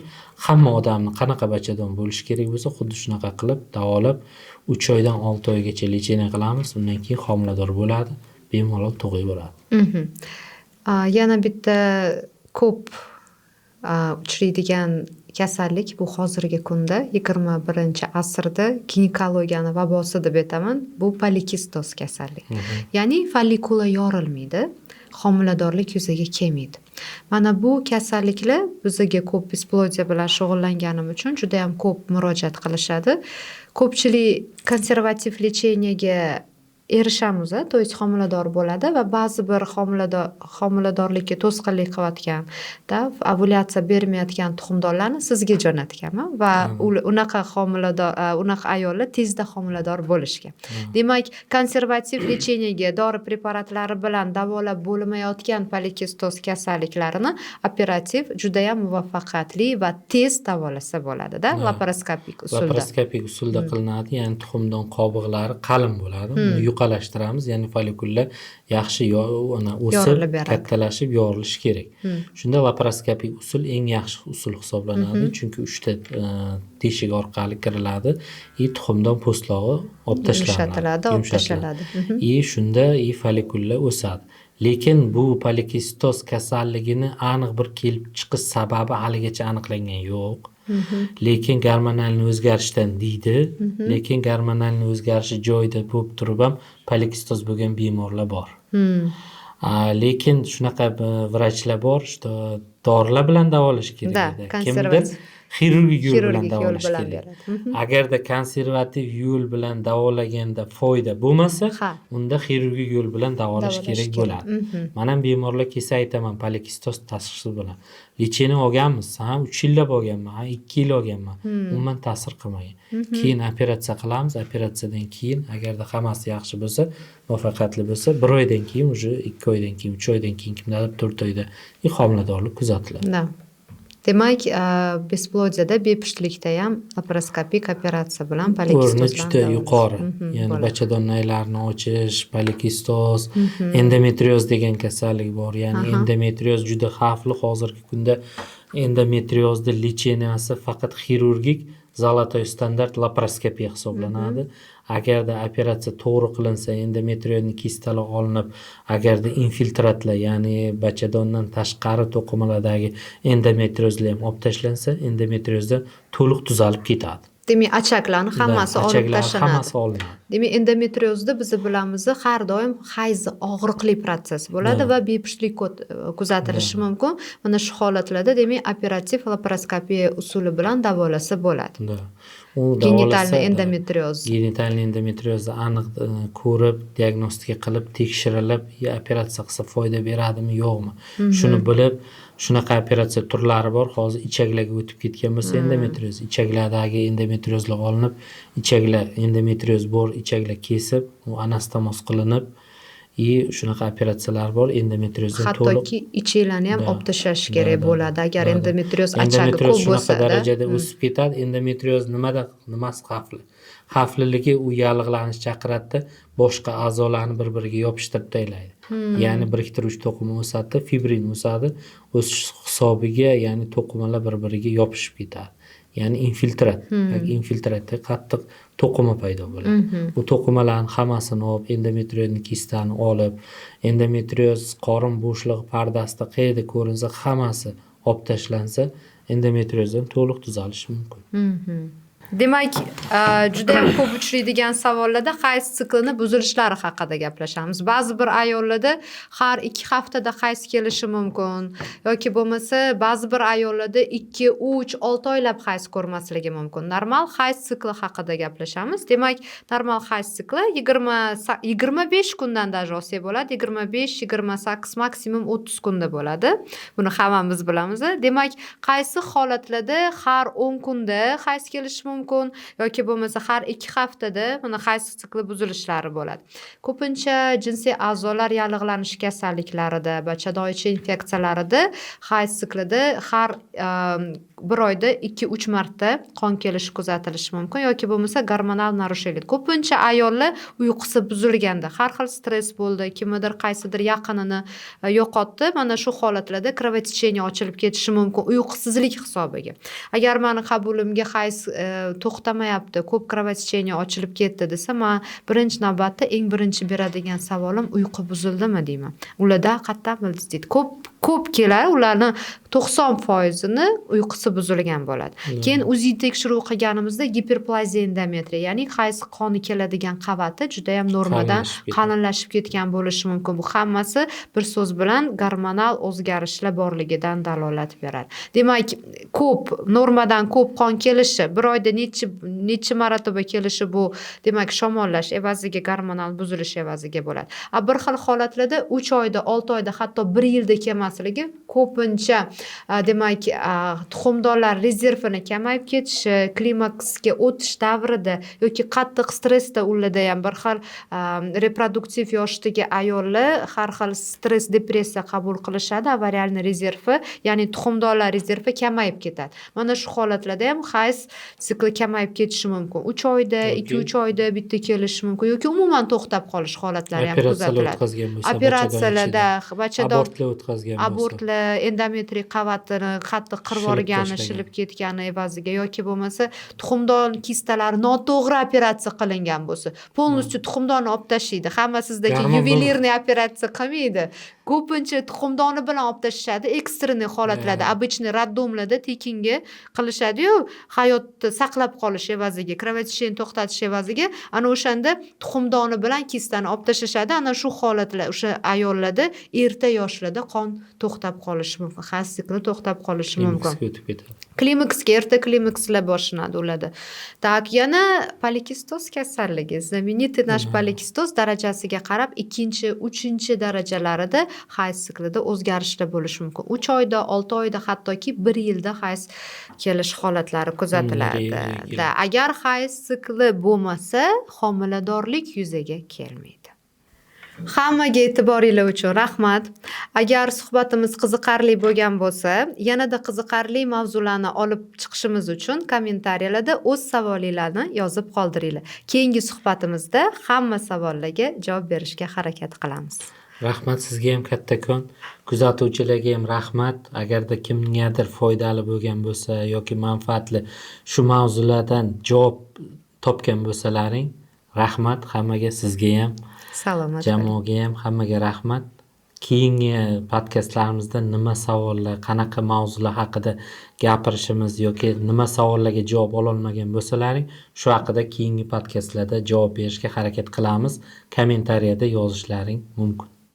hamma odamni qanaqa bachadon bo'lishi kerak bo'lsa, xuddi shunaqa qilib davolab, 3 oydan 6 oygacha лечение qilamiz. Undan keyin homilador bo'ladi, bemalol tug'ib yuboradi. Yana bitta ko'p uchraydigan kasallik bu hozirgi kunda, 21-asrda ginekologiyani vabosi deb aytaman, bu polikistoz kasallik. Ya'ni follikula yorilmaydi, homiladorlik yuzaga kelmaydi. Mana bu kasalliklar bizaga ko'p, бесплодие bilan shug'ullanganim uchun judayam ko'p murojaat qilishadi. Ko'pchilik konservativ лечение ga erishamiz, то есть homilador bo'ladi va ba'zi bir homiladorlikka to'sqinlik qilayotgan, da ovulyatsiya bermayotgan tuxumdonlarni sizga jo'natganman va unaqa homilador, unaqa ayollar tezda homilador bo'lishgan. Demak, konservativ лечение ga, dori preparatlari bilan davolab bo'lmayotgan polikistoz kasalliklarini operativ judayam muvaffaqiyatli va tez davolasa bo'ladida, laparoskopik usulda. Laparoskopik usulda qilinadi, ya'ni tuxumdon qobiqlari qalin bo'ladi, uni yuqalashtiramiz, ya'ni follikullar yaxshi ana o'sib, Yorilib beradi. kattalashib yorilishi kerak. Shunda laparoskopik usul eng yaxshi usul hisoblanadi, chunki uchta teshik orqali kiriladi и tuxumdon po'stlog'i olib tashlanadi. Yumshatiladi, olib Yumshatiladi. tashlanadi. И shunda и follikullar o'sadi. Lekin bu polikistoz kasalligini aniq bir kelib chiqish sababi haligacha aniqlangan yo'q. Lekin gormonalniy o'zgarishdan deydi. Lekin gormonalniy o'zgarishi joyida bo'lib turib ham polikistoz bo'lgan bemorlar bor. Lekin shunaqa vrachlar bor, что dorilar bilan davolash kerak Да, edi. Konservativ. Kimdir xirurgik yo'l bilan Xirurgik yo'l davolash bilan kerak. beradi. Agarda konservativ yo'l bilan davolaganda foyda bo'lmasa, unda xirurgik yo'l bilan davolash Davolash kerak kerak. bo'ladi. Man ham bemorlar kelsa aytaman, polikistoz tashxisi bilan. Лечение olganmiz, ha, 3 yillab olganman, ha, 2 yil olganman. Umuman ta'sir qilmagan. Keyin operatsiya qilamiz. Operatsiyadan keyin agarda hammasi yaxshi bo'lsa, muvaffaqiyatli bo'lsa, 1 oydan keyin, уже 2 oydan keyin, 3 oydan keyin, kimdadir 4 oyda и homiladorlik kuzatiladi. Да. Demak, бесплодие da, bepushtlikda ham laparoskopik operatsiya bilan O'rni polikistoz bilan juda davolash. yuqori. Ya'ni Bo'ladi. bachadon naylarini ochish, polikistoz, endometrioz degan kasallik bor. Ya'ni endometrioz juda xavfli hozirgi kunda. Endometriozni лечения si faqat xirurgik Золотой стандарт laparoskopiya hisoblanadi. Agarda operatsiya to'g'ri qilinsa, endometrioidni kistalar olinib, agarda infiltratlar, ya'ni bachadondan tashqari to'qimalardagi endometriozlar ham olib tashlansa, endometriozdan to'liq tuzalib ketadi. Demak, очаг larni hammasi olib очаг lar tashlanadi. Hammasi olinadi. Demak, endometriozda biz bilamiz, har doim hayz og'riqli protsess bo'ladi va bepushtlik kuzatilishi mumkin. Mana shu holatlarda, demak, operativ laparoskopiya usuli bilan davolasa bo'ladi. Да. U Genitalniy davolasa, endometrioz. Genitalniy endometriozni aniq ko'rib, diagnostika qilib, tekshirilib, operatsiya qilsa foyda beradimi, yo'qmi? Shuni bilib, shunaqa operatsiya turlari bor. Hozir ichaklarga o'tib ketgan bo'lsa endometrioz, ichaklardagi endometriozlar olinib, ichaklar, endometrioz bor ichaklar kesib, u anastomoz qilinib, и shunaqa operatsiyalar bor endometriozdan to'liq. Hattoki ichaklarni ham olib tashlash kerak bo'ladi agar endometrioz очаг i Endometrioz ko'p shunaqa bo'lsa-da. darajada o'sib ketadi. Endometrioz nimada, nimasi xavfli? Xavfliligi, u yallig'lanish chaqiradida, boshqa a'zolarni bir biriga yopishtirib tashlaydi. Ya'ni biriktiruvchi to'qima o'sadi, fibrin o'sadi, o'sish hisobiga, ya'ni to'qimalar bir biriga yopishib ketadi. Ya'ni infiltrat, yoki infiltratda qattiq to'qima paydo bo'ladi. Bu to'qimalarni hammasini olib, endometrioidni kistani olib, endometrioz qorin bo'shlig'i pardasida qayerda ko'rinsa, hammasi olib tashlansa, endometriozdan to'liq tuzalishi mumkin. Demak, juda ham ko'p uchraydigan savollarda hayz siklini buzilishlari haqida gaplashamiz. Ba'zi bir ayollarda har 2 haftada hayz kelishi mumkin yoki bo'lmasa ba'zi bir ayollarda 2, 3, 6 oylab hayz ko'rmasligi mumkin. Normal hayz sikli haqida gaplashamiz. Demak, normal hayz sikli 25 kundan даже olsak bo'ladi, 25, 28, maksimum 30 kunda bo'ladi. Buni hammamiz bilamiz. Demak, qaysi holatlarda har 10 kunda hayz kelishi mumkin yoki bo'lmasa har 2 haftada, mana hayz sikli buzilishlari bo'ladi. Ko'pincha jinsiy a'zolar yallig'lanishi kasalliklarida, bachadon ichi infeksiyalarida hayz siklida har bir oyda 2-3 marta qon kelishi kuzatilishi mumkin yoki bo'lmasa gormonal нарушение. Ko'pincha ayollar uyqusi buzilganda, har xil stress bo'ldi, kimnidir, qaysidir yaqinini yo'qotdi, mana shu holatlarda кровотечение ochilib ketishi mumkin uyqusizlik hisobiga. Agar mani qabulimga hayz to'xtamayapti, ko'p кровотечение ochilib ketdi desa, man birinchi navbatda eng birinchi beradigan savolim: "Uyqu buzildimi?" deyman. Ularda "Qayerdan bildingiz?" deydi. Ko'p ko'p keladi, ularni 90%ini uyqusi buzilgan bo'ladi. Keyin УЗИ tekshiruv qilganimizda giperplaziya endometriya, ya'ni hayz qoni keladigan qavati judayam normadan Qalinlashib ketadi. qalinlashib ketgan bo'lishi mumkin. Bu hammasi bir so'z bilan gormonal o'zgarishlar borligidan dalolat beradi. Demak, ko'p, normadan ko'p qon kelishi, bir oyda necha necha marotaba kelishi, bu demak shamollash evaziga, gormonal buzilish evaziga bo'ladi. A bir xil holatlarda 3 oyda, 6 oyda, hatto bir yilda kelmasligi ko'pincha demak, tuxumdonlar rezervini kamayib ketishi, klimaksga o'tish davrida yoki qattiq stressda. Ularda ham bir xil reproduktiv yoshdagi ayollar har xil stress, depressiya qabul qilishadi, овариальный rezervi, ya'ni tuxumdonlar rezervi kamayib ketadi. Mana shu holatlarda ham hayz sikli kamayib ketishi mumkin, 3 oyda, 2-3 oyda bitta kelishi mumkin yoki umuman to'xtab qolish holatlari ham Operatsiyalar kuzatiladi. o'tkazgan bo'lsa, Operatsiyalarda bachadon abortlar o'tkazgan bo'lsa, abortlar, endometriy qavatini qattiq qirib Shilib yuborgani, tashlagan. shilib ketgani evaziga yoki bo'lmasa tuxumdon kistalari noto'g'ri operatsiya qilingan bo'lsa, полностью tuxumdonni olib tashlaydi. Hamma sizdagi Gormon ювелирный operatsiya qilmaydi, ko'pincha tuxumdoni bilan olib tashlashadi экстренный holatlarda. Обычный роддом larda tekinga qilishadiyu, hayotni saqlab qolish evaziga, кровотечение to'xtatish evaziga, ana o'shanda tuxumdoni bilan kistani olib tashlashadi. Ana shu holatlar, o'sha ayollarda erta yoshlarda qon to'xtab qolishi mumkin, hayz sikli to'xtab qolishi mumkin. Klimaksga o'tib ketadi. Klimaksga, erta klimakslar boshlanadi ularda. Так, yana polikistoz kasalligi, знаменитый наш polikistoz darajasiga qarab ikkinchi, uchinchi darajalarida hayz siklida o'zgarishlar bo'lishi mumkin. 3 oyda, 6 oyda, hattoki bir yilda hayz kelish holatlari kuzatiladi. Keladi. Да, agar hayz sikli bo'lmasa, homiladorlik yuzaga kelmaydi. Hammaga e'tiboringlar uchun rahmat. Agar suhbatimiz qiziqarli bo'lgan bo'lsa, yanada qiziqarli mavzularni olib chiqishimiz uchun kommentariyalarda o'z savolinglarni yozib qoldiringlar. Keyingi suhbatimizda hamma savollarga javob berishga harakat qilamiz. Rahmat sizga ham kattakon, kuzatuvchilarga ham rahmat. Agarda kimgadir foydali bo'lgan bo'lsa yoki manfaatli shu mavzulardan javob topgan bo'lsalaring, rahmat hammaga, sizga ham, Salomat bo'ling. Jamoaga ham, hammaga rahmat. Keyingi podkastlarimizda nima savollar, qanaqa mavzular haqida gapirishimiz yoki nima savollarga javob ololmagan bo'lsalaring, shu haqida keyingi podkastlarda javob berishga harakat qilamiz. Kommentariyada yozishlaring mumkin.